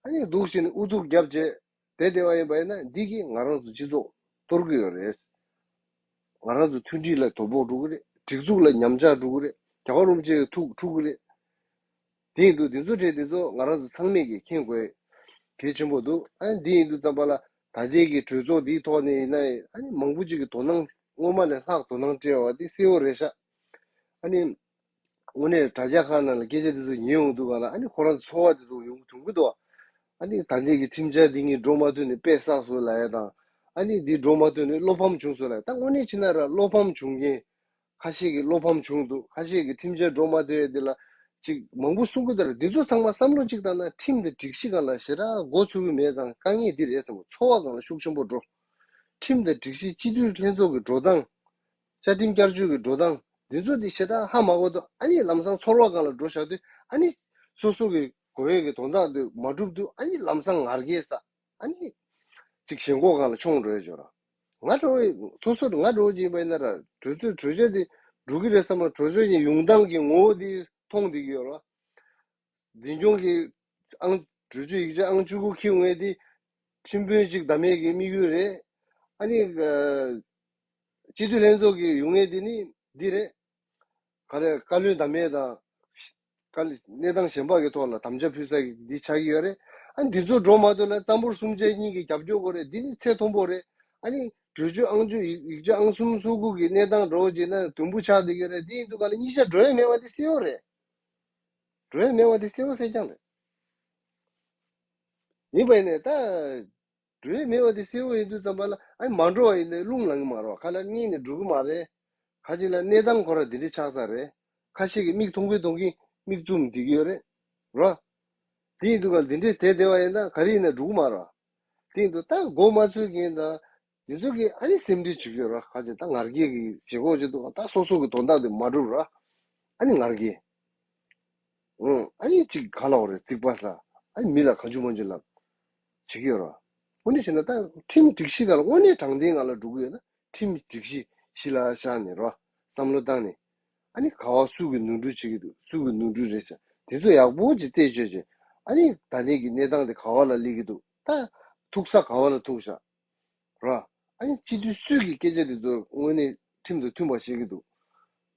ཨ་ནི་འདུག་བྱས་ནས་ཨུ་ཚུགས་རྒྱབ་བྱས། དེ་བདེ་བ་ཡིན་པ་ཡིན་ན་འདི་གིས་ང་རང་ཚོ་སྤྱི་ཚོགས་གཏོར་གི་ཡོད་རེད། ང་རང་ཚོ་མཐུན་སྒྲིལ་ལ་དོ་ཕོག་འགྲོ་གི་རེད། སྒྲིག་འཛུགས་ལ་ཉམས་ཆག་འགྲོ་གི་རེད། རྒྱལ་བ་རིན་པོ་ཆེ་གི་ཐུགས་འཁྲུག་གི་རེད། དེ་ཡིན་དུས་འདི་ཚོ་གྲས་འདི་ཚོ་ང་རང་ཚོ་ཚང་མས་ཀྱིས་མཁྱེན་དགོས་གལ་ཆེན་པོ་འདུག་ཨ་ནི་འདི་ཡིན་དུས་ཙམ་པ་ལ་ད་ལྟའི་གི་གྲོས་ཚོགས་འདིའི་ཐོག་ནས་ཡིན་ན་ཨ་ནི་མང་པོ་ཅིག་གི་དོ་སྣང་སྔོན་མ་ལས་ལྷག་དོ་སྣང་སྤྲད་པ་འདི་གསལ་བོ་རེད་ཤག་ཨ་ནི། དངོས་གནས་དྲ་རྒྱ་ཁག་ནང་ལ་སྐད་ཆ་དེ་ཚོ་ཉན་ཡོང་དུས་ག་ལ་ཨ་ནི་ཁོ་རང་ཚོ་ཚོར་བ་དེ་ཚོ་ཡོང་གི་ཐོན་གི་འདུག་ཨ་ནི་ད་ལྟའི་གི་ཁྲིམས་འཆར་འདི་གཉིས་འགྲོ་མ་ཐུབ་ནས་དཔེ་བསགས་སོང་ལབ་ཡ་དང་། ཨ་ནི་འདི་འགྲོ་མ་ཐུབ་ནས་བློ་ཕམ་བྱུང་སོང་ལབ་ཡ། ད་དངོས་གནས་བྱས་ན་ར་བློ་ཕམ་བྱུང་མཁན། ཁ་ཤས་ཀྱིས་བློ་ཕམ་བྱུང་འདུག་ཁ་ཤས་ཀྱིས་ཁྲིམས་འཆར་འགྲོ་མ་ཐུབ་ཡ་འདི་ལ་ཅིག་མང་པོ་གསུང་གི་འདུག་འདི་ཚོ་ཚང་མ་བསམ་བློ་གཅིག་བཏང་ན་ཁྲིམས་དང་སྒྲིག་གཞི་སྒང་ལ་ཞེ་དྲག་མགོ་ཚོད་ཀྱི་མེད་ཙང་དཀའ་ངལ་འདི་རེད་བསམ་གི་ཚོར་བ་སྒང་ལ་ཤུགས་ཆེན་པོ་འགྲོ། ཁྲིམས་དང་སྒྲིག་གཞི་སྤྱི་འཐུས་ལྷན་ཚོགས་ཀྱི་འགྲོ་སྟངས། བཅའ་ཁྲིམས་བསྐྱར་བཅོས་ཀྱི་འགྲོ་སྟངས་འདི་ཚོ་འདི་ཞེ་དྲག་ཧ་མ་གོ་དུས་ཨ་ནི་ལམ་སང་ཚོར་བ་སྒང་ལ་འགྲོ་བཞག་དུས་ཨ་ནི་སོ་སོ་གི་དགོས་ཡས་ཀྱི་དོན་དག་འདི་མ་འགྲུབ་དུས་ཨ་ནི་ལམ་སང་ང་རྒྱལ་ཟ། ཨ་ནི་ཅིག་ཞེན་ཁོག་སྒང་ལ་མཆོང་འགྲོ་ཡས་ཅིག་ཡོད་ར། ང་འདྲ་བོ་སོ་སོ་ང་འདྲ་བོ་ཅིག་ཡིན་པ་ཡིན་ན་ར་གྲོས་ཚོགས་གྲོས་ཆོད་འདི་འགྲུབ་ཀྱི་རེད་བསམ་པ་གྲོས་ཆོད་ཀྱི་ཡོང་སྟངས་ཀྱི་ངོ་བོ་འདི་མཐོང་བསྡད་ཀྱི་ཡོད་ར། འཛིན་སྐྱོང་གི་ཨང་གྲོས་ཆོད་ཡིག་ཆ་ཨང་བཅུ་དགུ་འཁྱེར་ཡོང་ཡས་དེ་ཁྲིམས་དཔོན་གཅིག་བདམས་ཡས་ཀྱི་དམིགས་ཡུལ་རེད། ཨ་ནི་ཨ་སྤྱི་འཐུས་ལྷན་ཚོགས་ཀྱི་ཡོང་ཡས་དེ་ནི་འདི་རེད། ག་རེ་བཀའ་བློན་བདམས་ཡས་དང་། ག་ལ་གནས་སྟངས་གཞན་པ་གི་ཐོག་ལ་དམ་བཅའ་ཕུལ་ས་ཀྱི་འདི་ཆགས་ཀྱི་ཡོད་རེད། ཨ་ནི་འདི་ཚོ་འགྲོ་མ་ཐུབ་ན་རྩ་འབོར་གསུམ་ཆ་གཉིས་ཀྱི་རྒྱབ་སྐྱོར་དགོས་རེད། འདི་ནི་ཚད་མཐོན་པོ་རེད། ཨ་ནི་གྲོས་ཆོད་ཨང་བཅུ་ཡིག་ཡིག་ཆ་ཨང་གསུམ་སོ་དགུ་གི་གནས་སྟངས་འགྲོ་བྱས་ན་དུམ་བུ་ཆགས་བསྡད་ཀྱི་རེད། འདི་ཡིན་དུས་ག་ལ་གཉིས་ཆ་འགྲོ་ཡས་མེད་པ་འདི་གསལ་བོ་རེད། འགྲོ་ཡས་མེད་པ་འདི་གསལ་བོ་གསལ་རྐྱང་རེད། ཡིན་པ་ཡིན་ནས་ད། འགྲོ་ཡས་མེད་པ་དེ་གསལ་བོ་ཡིན་དུས་ཙམ་པ་ལ་ཨ་ནི་མ་འགྲོ་བ་ཡིན་ནའི་རླུང་ལངས་ཀྱི་མ་རེད་བ། ཁ་ལ་གཉིས་ནས་འགྲོ་གི་མ་རེད། ཁ་ཅིག་ལ་གནས་སྟངས་ཁོ་ར་འདི་འདྲ་ཆགས་ཚར་རེད། ཁ་ཤས་ཀྱིས་མིག་མཐོང་གིན་མཐོང་གིན་མིག་བཙུམ་བསྡད་ཀྱི་ཡོད་རེད། རོ། དེ་ཡིན་དུས་ག་ལ་འདི་འདྲས་དེ་བསྡད་པ་ཡིན་ན་ག་རེ་ཡིན་ན་འགྲོ་གི་མ་རེད་བ། དེ་ཡིན་དུས་ད་མགོ་མ་ཚོས་མཁན་དང་། དེ་ཚོ་གིས་ཨ་ནི་སེམས་ཁྲལ་བྱེད་ཀྱི་ཡོད་རེད། ཁ་ཅིག་ད་ང་རྒྱལ་གྱི་བྱེད་སྒོ་བྱེད་དུས་ད་སོ་སོ་གི་དོན་དག་དེ་མ་འགྲུབ་ར། ཨ་ནི་ང་རྒྱལ། ཨང་། ཨ་ནི་ཅིག་ག་ལབ་དགོས་རེད། རྩིག་པ་ཟ། ཨ་ནི་མི་ལ་ག་འཇུ་མ་འཇུ་ལབ། བྱེད་ཀྱི་ཡོད་རེད། དངོས་གནས་བྱས་ན་ད་ཁྲིམས་སྒྲིག་གཞི་སྒང་ལ་དངོས་གནས་དྲང་བདེན་སྒང་ལ་འགྲོ་གི་ཡོད་ན་ཁྲིམས་སྒྲིག་གཞི་གཞི་ལ་བཞག་ནས་རོ། བསམ་བློ་བཏང་ནས། ཨ་ནི་ག་བ་སུ་གི་ནོར་འཁྲུལ་བྱེད་ཀྱི་འདུག་སུ་གི་ནོར་འཁྲུལ་རེད་ཤག་དེ་ཚོ་ཡག་པོ་ཅིག་རྩད་གཅོད་བྱས། ཨ་ནི་ད་ལྟའི་གི་གནས་སྟངས་དེ་ག་བ་ལ་སླེབས་ཀྱི་འདུག་ད་ཐུག་ས་ག་བ་ལ་ཐུག་ཤག་ར། ཨ་ནི་སྤྱི་འཐུས་སུས་ཀྱི་སྐད་ཆ་དེ་ཚོ་དངོས་གནས་ ཁྲིམས་དང་མཐུན་པ་བྱེད་ཀྱི་འདུག་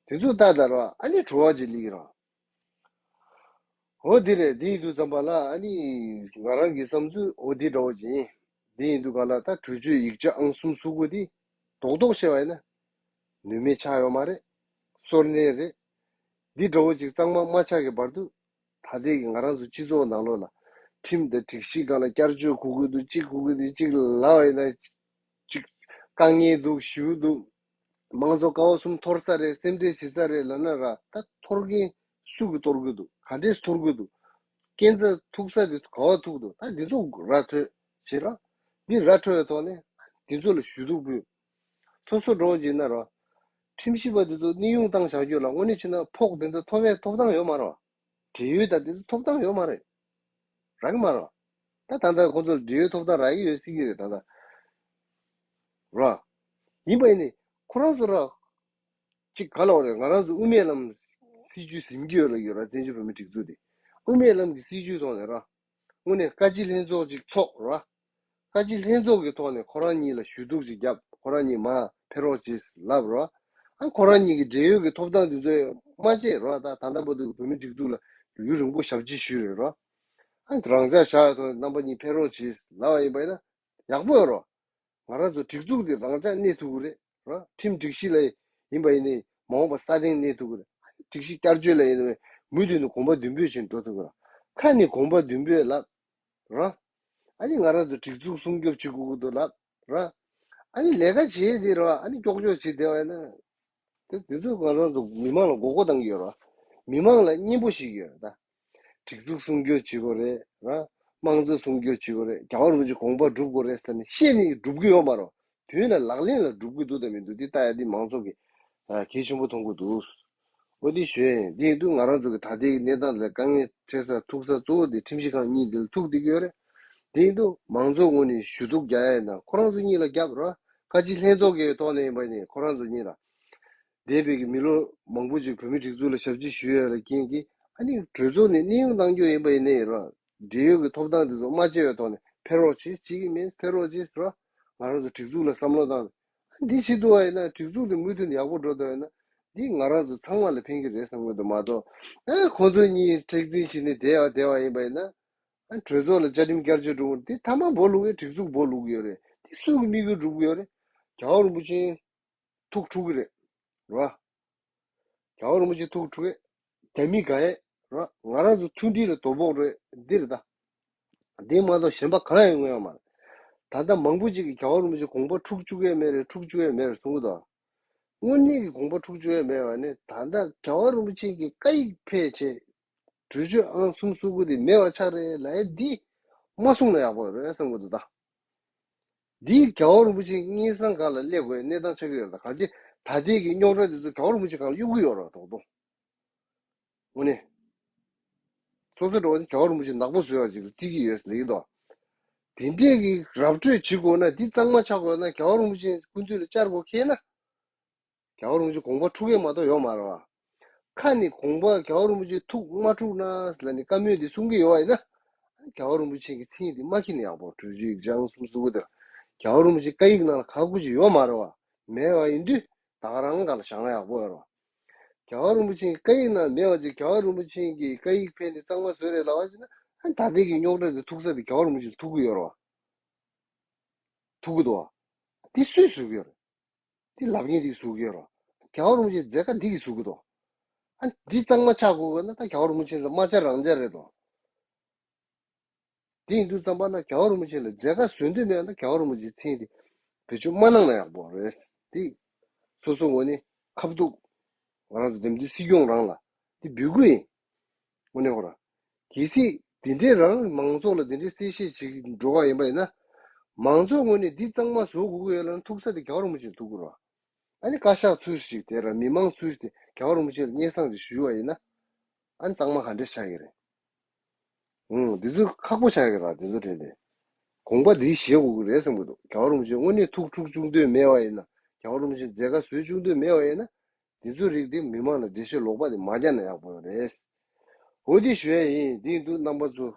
དེ་ཚོ་ལྟ་ད་ར་ཨ་ནི་བྲོ་བ་ཅིག་སླེབས་ཀྱི་ར། འོ་དེ་རེད། དེ་ཡིན་དུས་ཙམ་པ་ལ་ཨ་ནི་ང་རང་གི་བསམ་ཚུལ་འོ་དེ་འདྲ་བོ་ཅིག་ཡིན། དེ་ཡིན་དུས་ག་ལ་ད་གྲོས་ཆོད་ཡིག་ཆ་ཨང་གསུམ་བཅུ་དགུ་དེ་རྡོག་རྡོག་བཤད་པ་ཡིན་ན་ནུས་མེད་ཆགས་ཡོད་མ་རེད། སོར་གནས་རེད། འདི་འདྲ་བོ་ཅིག་གཙང་མ་མ་ཆགས་ཀྱི་བར་དུ་ད་ལྟའི་གི་ང་རང་ཚོ་སྤྱི་ཚོགས་ནང་ལོགས་ལ་ཁྲིམས་དང་སྒྲིག་གཞི་སྒང་ལ་བསྐྱར་བཅོས་དགོས་ཀྱི་འདུག་གཅིག་དགོས་ཀྱི་འདུག་གཅིག་ལབ་པ་ཡིན་ན་གཅིག་དཀའ་ངལ་འདུག་ཞེ་པོ་འདུག་མང་ཚོགས་ཀ་བ་གསུམ་འཐོར་ས་རེད། སེམས་ཁྲལ་བྱེད་ས་རེད་ལབ་ན་ར། ད་འཐོར་མཁན་སུ་གིས་འཐོར་གི་འདུག་ག་འདྲས་འཐོར་གི་འདུག་སྐས་འཛེག་ཐུག་ས་དེ་ག་བ་ཐུག་འདུག་ད་འདི་ཚོ་ར་འཕྲོད་བྱེད་ར། འདི་ར་འཕྲོད་པའི་ཐོག་ནས་འདི་ཚོ་ལ་ཞུ་གཏུག་ཕུལ། སོ་སོ་འགྲོ་བྱེད་ན་ར། ཁྲིམས་ཞིབ་པ་འདི་ཚོ་གནས་དབྱུང་བཏང་བཞག་རྒྱུ་ལ་དངོས་གནས་བྱས་ན་ཕོགས་དེ་ཚོ་ཐོབ་པའི་ཐོབ་ཐང་ཡོད་མ་རེད། བགྲེས་ཡོལ་དང་དེ་ཚོ་ཐོབ་ཐང་ཡོད་མ་རེད། རག་གི་མ་རེད། ད་ད་ལྟ་ཁོང་ཚོར་བགྲེས་ཡོལ་ཐོབ་ཐང་རག་གི་ཡོད་སྲིད་ཀྱི་རེད་ད་ལྟ། ར། ཡིན་པ་ཡིན་ནི་ཁོ་རང་ཚོ་ར། གཅིག་ག་ལ་བ་རེད། ང་རང་ཚོ་དབུ་མའི་ལམ་སྲིད་བྱུས་ཟིན་གྱི་ཡོད་ལ་ཡོད་ར། བཙན་བྱོལ་བོད་མིའི་སྒྲིག་འཛུགས་དེ་དབུ་མའི་ལམ་གྱི་སྲིད་བྱུས་ཐོག་ནས་ར། དངོས་གནས་བཀའ་སྤྱི་ལྷན་ཚོགས་ཅིག་ཚོགས་ར། བཀའ་སྤྱི་ལྷན་ཚོགས་ཀྱི་ཐོག་ནས་ཁོ་རང་གཉིས་ལ་ཞུ་གཏུག་ཅིག་བརྒྱབ། ཁོ་རང་གཉིས་མར་ཕེབས་རོགས་གྱིས་ལབ་རོགས། ཨ་ཁོ་རང་གཉིས་ཀྱི་བགྲེས་ཡོལ་གྱི་ཐོབ་ཐང་དེ་ཚོ་མ་བརྗེད་རོགས། ད་ད་ལྟ་བར་དུ་བོད་མིའི་སྒྲིག་འཛུགས་ལ་ཡུན་རིང་པོ་ཞབས་ཕྱི་ཞུས་རེད་རོགས། ཨ་རང་འཇགས་བཞག་ཡོད་ཐོག་རྣམ་པ་གཉིས་ཕེབས་རོགས་གྱིས་ལབ་པ་ཡིན་པ་ཡིན་ན་ཡག་པོ་ཡོད་རོགས། ང་རང་ཚོ་སྒྲིག་འཛུགས་འདི་རང་འཇགས་གནས་ཐུབ་ཀྱི་རེད་རོགས། ཁྲིམས་སྒྲིག་གཞི་ལ་ཡིན་པ་ཡིན་ནའི་མ་འོངས་པ་སྲ་བརྟན་གནས་ཐུབ་ཀྱི་རེད། སྒྲིག་གཞི་བསྐྱར་བཅོས་ལ་ཡིན་ནའི་མུ་མཐུད་ནས་གོམ་པ་མདུན་སྤོས་བྱས་འགྲོ་ཐུབ་ཀྱི་རེད། ཁ་ནས་གོམ་པ་མདུན་སྤོས་ལབ། ར། ཨ་ནི་ང་རང་ཚོ་སྒྲིག་འཛུགས་སྲུང་སྐྱོབ་བྱེད་དགོས་ཀྱི་འདུག་ལབ་ར། ཨ་ནི་ལས་ཀ་བྱེད་དེ་ར། ཨ་ནི་ཀྱོག་ཀྱོག་བྱེད་བསྡད་པ་ཡིན་ན། དེ་དེ་ཚོ་ང་རང་ཚོ་མི་མང་ལ་མགོ་སྐོར་བཏང་གི་ཡོད་ར། མི་མང་ལ་སྙན་པོ་ཞིག་ཡོད་ར་ད། སྒྲིག་འཛུགས་སྲུང་སྐྱོབ་བྱེད་དགོས་རེད་ར། དམངས་གཙོ་སྲུང་སྐྱོབ་བྱེད་དགོས་རེད། རྒྱལ་བ་རིན་པོ་ཆེ་དགོངས་པ་སྒྲུབ་དགོས་རེད་ཟེར་ནས་བཤད་ནས་སྒྲུབ་ཀྱི་ཡོད་མ་རེད། དོན་ལ་ལག་ལེན་ལ་སྒྲུབ་ཀྱི་འདུག་དང་མི་འདུག་འདི་ལྟ་ཡ་འདི་མང་ཚོགས་ཀྱིས་གལ་ཆེན་པོ་མཐོང་གི་འདུག་འོ་འདི་ཞུ་ཡ་ཡིན། འདི་ཡིན་དུས་ང་རང་ཚོ་གི་ད་ལྟའི་གནས་སྟངས་ལ་དཀའ་ངལ་འཕྲད་ས་ཐུག་ས་གཙོ་བོ་འདི་ཁྲིམས་ཞིབ་ཁང་གཉིས་འདི་ལ་ཐུག་བསྡད་ཀྱི་ཡོད་རེད། འདི་ཡིན་དུས་མང་ཚོགས་ངོས་ནས་ཞུ་གཏུག་རྒྱག་ཡ་ཡིན་ན་ཁོ་རང་ཚོ་གཉིས་ལ་རྒྱབ་རོགས། བཀའ་སྤྱི་ལྷན་ཚོགས་ཀྱི་ཐོག་ནས་ཡིན་པ་ནི་ཁོ་རང་ཚོ་གཉིས་ལ། འདས་པའི་གི་མི་ལོ་མང་པོ་ཅིག་བོད་མིའི་སྒྲིག་འཛུགས་ལ་ཞབས་ཕྱི་ཞུས་ཡོད་ལ་རྐྱེན་གྱིས་ཨ་ནི་གྲོས་ཚོགས་ནས་གནས་དབྱུང་གནང་རྒྱུ་ཡིན་པ་ཡིན་ནའི་རོགས། བགྲེས་ཡོལ་གྱི་ཐོབ་ཐང་དེ་ཚོ་མ་བརྗེད་པའི་ཐོག་ནས་ཕེབས་རོགས་བྱེད་བྱེད་ཀྱི་མིན་ཕེབས་རོགས་བྱེད་རོགས། ང་རང་ཚོ་སྒྲིག་འཛུགས་ལ་བསམ་བློ་བཏང་། འདི་བྱེད་ཐུབ་པ་ཡིན་ན་སྒྲིག་འཛུགས་དེ་མུ་མཐུད་ནས་ཡག་པོ་འགྲོ་ཐུབ་པ་ཡིན་ན་འདི་ང་རང་ཚོ་ཚང་མ་ལ་ཕན་གྱི་རེད་བསམ་གྱི་འདུག་མ་གཏོགས་ཨ་ཁོང་ཚོ་གཉིས་མཁྲེགས་འཛིན་བྱས་ནས་བསྡད་ཡ་བསྡད་པ་ཡིན་པ་ཡིན་ན་ཨ་གྲོས་ཚོགས་ལ་བཅའ་ཁྲིམས་བསྐྱར་བཅོས་འགྲོ་གི་འདི་མཐའ་མ་སྦོ་ལུག་གི་སྒྲིག་འཛུགས་སྦོ་ལུག་གི་ཡོད་རེད། འདི་སུ་གི་དམིགས་ཡུལ་སྒྲུབ་གི་ཡོད་རེད། རྒྱལ་བ་རིན་པོ་ཆེ་ཐུགས་འཁྲུག་གི་རེད། རེད་བ། རྒྱལ་བ་རིན་པོ་ཆེ་ཐུགས་འཁྲུག་གི། རྒྱ་མི་དགའ་ཡས། རེད་བ། ང་རང་ཚོ་མཐུན་སྒྲིལ་ལ་དོ་ཕོག་རེད་འདི་རེད་ད། འདི་མ་གཏོགས་གཞན་པ་གང་ཡང་ཡོང་ཡ་མ་རེད། ད་ལྟ་མང་པོ་ཅིག་གིས་རྒྱལ་བ་རིན་པོ་ཆེ་དགོངས་པ་འཁྲུག་བཅུག་ཡས་མེད་རེད་འཁྲུག་བཅུག་ཡས་མེད་རེད་གསུང་གི་འདུག་དངོས་གནས་ཀྱི་དགོངས་པ་འཁྲུག་བཅུག་ཡས་མེད་པ་ནི་ད་ལྟ་རྒྱལ་བ་རིན་པོ་ཆེ་གི་བཀའ་ཡིག་ཕལ་ཆེར་གྲོས་ཆོད་ཨང་གསུམ་བཅུ་དགུ་དེ་མེད་པ་ཆགས་རེད་ལབ་ཡས་འདི་མ་གསུངས་ན་ཡག་པོ་རེད་བསམ་གི་འདུག་ད། འདིས་རྒྱལ་བ་རིན་པོ་ཆེ་སྙན་སེང་སྒང་ལ་སླེབས་དགོས་གནས་སྟངས་ཆགས་ཀྱི་ཡོད་རེད། གང་ཅི་ད་ལྟའི་གི་རྙོག་དྲ་འདི་ཚོ་རྒྱལ་བ་རིན་པོ་ཆེ་སྒང་ལ་གཡུག་གི་ཡོད་རེད་རྡོག་རྡོག་དངོས་གནས། སོ་སོ་འགྲོ་བ་ནི་རྒྱལ་བ་རིན་པོ་ཆེ་ནག་པོ་བཟོ་ཡག་ཅིག་ལ་བརྩི་གི་ཡོད་ཟེར་གྱི་འདུག་དེ་འདྲས་ཀྱི་ར་སྤྲོད་བྱེད་དགོས་ན་འདི་གཙང་མ་ཆགས་དགོས་ན་རྒྱལ་བ་རིན་པོ་ཆེ་སྐུ་མདུན་ལ་བཅར་དགོས་ཁེལ་ན། རྒྱལ་བ་རིན་པོ་ཆེ་དགོངས་པ་འཁྲུག་གི་མ་གཏོགས་ཡོད་མ་རེད་བ། ཁ་ནས་དགོངས་པ་རྒྱལ་བ་རིན་པོ་ཆེ་ཐུགས་མ་འཁྲུགས་ན་ཟེར་ལབ་ནས་བཀའ་མོལ་འདི་གསུང་གི་ཡོད་པ་ཡིན་ན། རྒྱལ་བ་རིན་པོ་ཆེ་གི་མཚན་འདི་མ་འཁྱེར་ན་ཡག་པོ་གྲོས་ཆོད་ཡིག་ཆ་ཨང་གསུམ་བཅུ་དགུ་དེར། རྒྱལ་བ་རིན་པོ་ཆེ་བཀའ་ཡིག་ནང་ལ་ག་གུ་ཅིག་ཡོད་མ་རེད་བ། མེད་པ་ཡིན་དུས་ད་ག་རང་སྒང་ལ་བཞག་ན་ཡག་པོ་ཡོད་རེད་བ། རྒྱལ་བ་རིན་པོ་ཆེ་གི་བཀའ་ཡིག་ནང་མེད་པ་ཅིག་རྒྱལ་བ་རིན་པོ་ཆེ་གི་བཀའ་ཡིག་ཕན་ནས་གཙང་མ་བཟོས་རེད་ལབ་པ་ཅིག་ན་ཨ་ད་ལྟའི་གི་རྙོག་དྲ་འདི་ཐུག་ས་དེ་རྒྱལ་བ་རིན་པོ་ཆེ་ལ་ཐུག་གི་ཡོད་རེད་བ། ཐུག་གི་འདུག་བ། འདི་སུས་བཟོ་གི་ཡོད་རེད། འདི་ལབ་མཁན་འདི་བཟོ་གི་ཡོད་རེད། རྒྱལ་བ་རིན་པོ་ཆེ་མཛད་དཀའ་འདི་གིས་བཟོ་གི་འདུག་ཨ་འདི་གཙང་མ་ཆགས་དགོས་ན་ད་རྒྱལ་བ་རིན་པོ་ཆེ་ལ་མ་བཅར་རང་བཅར་རེད་དོ། དེ་ཡིན་དུས་ཙམ་པ་ན་རྒྱལ་བ་རིན་པོ་ཆེ་ལ་མཛད་དཀའ་བཟོ་འདོད་མེད་ན་རྒྱལ་བ་རིན་པོ་ཆེའི་མཚན་དེ་བེད་སྤྱོད་མ་གནང་ན་ཡག་པོ་རེད། དེ་སོ་སོ་ངོས་ནས་ཁ་ཐུག་ང་རང་ཚོ་འདེམས་ཐོན་སྲིད་སྐྱོང་རང་ལ་དེ་འབོད་སྐུལ་ཡིན། དངོས་གནས་ཁོ་རང་། གལ་སྲིད་དེ་འདྲའི་རང་མང་ཚོགས་ལ་དེ་འདྲའི་གསལ་བཤད་བྱེད་ཀྱི་འགྲོ་བ་ཡིན་པ་ཡིན་ན། མང་ཚོགས་ངོས་ནས་འདི་གཙང་མ་བཟོ་དགོས་ཀྱི་ཡོད་ལབ་ན་ཐུག་ས་དེ་རྒྱལ་བ་རིན་པོ་ཆེ་ཐུག་དགོས་རེད་བ། ཨ་ནི་བཀའ་ཤག་ཚུར་ཞིག་དེ་ར་མི་མང་ཚུར་ཞིག་དེ་རྒྱལ་བ་རིན་པོ་ཆེ་ལ་སྙན་སེང་ཅིག་ཞུས་པ་ཡིན་ན། ཨ་ནི་གཙང་མ་ག་འདྲས་ཆགས་ཀྱི་རེད། ཨང་། འདི་ཚོ་ཁག་པོ་ཆགས་ཀྱི་རེད་འདི་ཚོ་དྲན་ཏེ། དགོངས་པ་འདི་བཞེས་དགོས་ཀྱི་རེད་བསམ་གྱི་འདུག་རྒྱལ་བ་རིན་པོ་ཆེ་དངོས་གནས་ཐུགས་འཁྲུག་བཅུག་འདོད་མེད་པ་ཡིན་ན། རྒྱལ་བ་རིན་པོ་ཆེ་མཛད་དཀའ་བཟོ་བཅུག་འདོད་མེད་པ་ཡིན་ན། འདི་ཚོའི་རིགས་དེ་མི་མང་ལ་འགྲེལ་བཤད་ལོག་པ་དེ་མ་རྒྱག་ན་ཡག་པོ་རེད། འོ་འདི་ཞུ་ཡ་ཡིན། འདི་ཡིན་དུས་རྣམ་པ་ཚོ།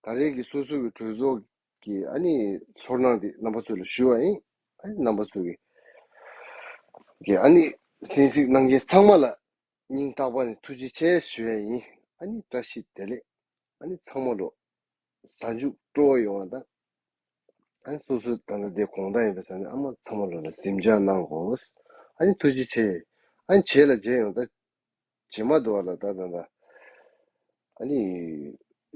ད་རེས་ཀྱི་སོ་སོ་གི་གྲོས་ཚོགས་ཀྱི་ཨ་ནི་ཚོར་སྣང་དེ་རྣམ་པ་ཚོ་ལ་ཞུ་བ་ཡིན། ཨ་ནི་རྣམ་པ་ཚོ་གི་ གི་ཨ་ནི་གསན་གཟིགས་གནང་མཁན་ཚང་མ་ལ་སྙིང་ཐག་པ་ནས་ཐུགས་རྗེ་ཆེ་ཞུ་ཡ་ཡིན། ཨ་ནི་བཀྲ་ཤིས་བདེ་ལེགས། ཨ་ནི་ཚང་མ་ལོ་གཟའ་མཇུག་སྤྲོ་བོ་ཡོང་བ་དང་། ཨ་ནི་སོ་སོ་ད་ལྟ་དེ་དགོང་དག་ཡིན་པའི་ས་ནས་ཨ་མ་ཚང་མ་ལོ་ལ་གཟིམ་འཇག་གནང་དགོས། ཨ་ནི་ཐུགས་རྗེ་ཆེ། ཨ་ནི་རྗེས་ལ་མཇལ་ཡོང་ད། རྗེས་མ་འདུག་བ་ལ་ད་ད་ད། ཨ་ནི།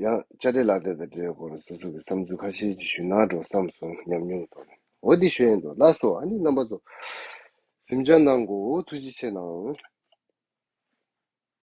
ཡང་དཔྱ་ཁྲལ་ལག་དེབ་དང་འབྲེལ་སྐོར་སོ་སོ་གི་བསམ་ཚུལ་ཁ་ཤས་ཅིག་ཞུས་ན་འགྲོ་བསམ་སོང་། ཉམས་མྱོང་ཐོག་ནས་འོ་འདི་ཞུ་ཡིན་འདུག་ལགས་སོ། ཨ་ནི་རྣམ་པ་ཚོ་གཟིམ་འཇག་གནང་དགོས། ཐུགས་རྗེ་ཆེ་གནང་།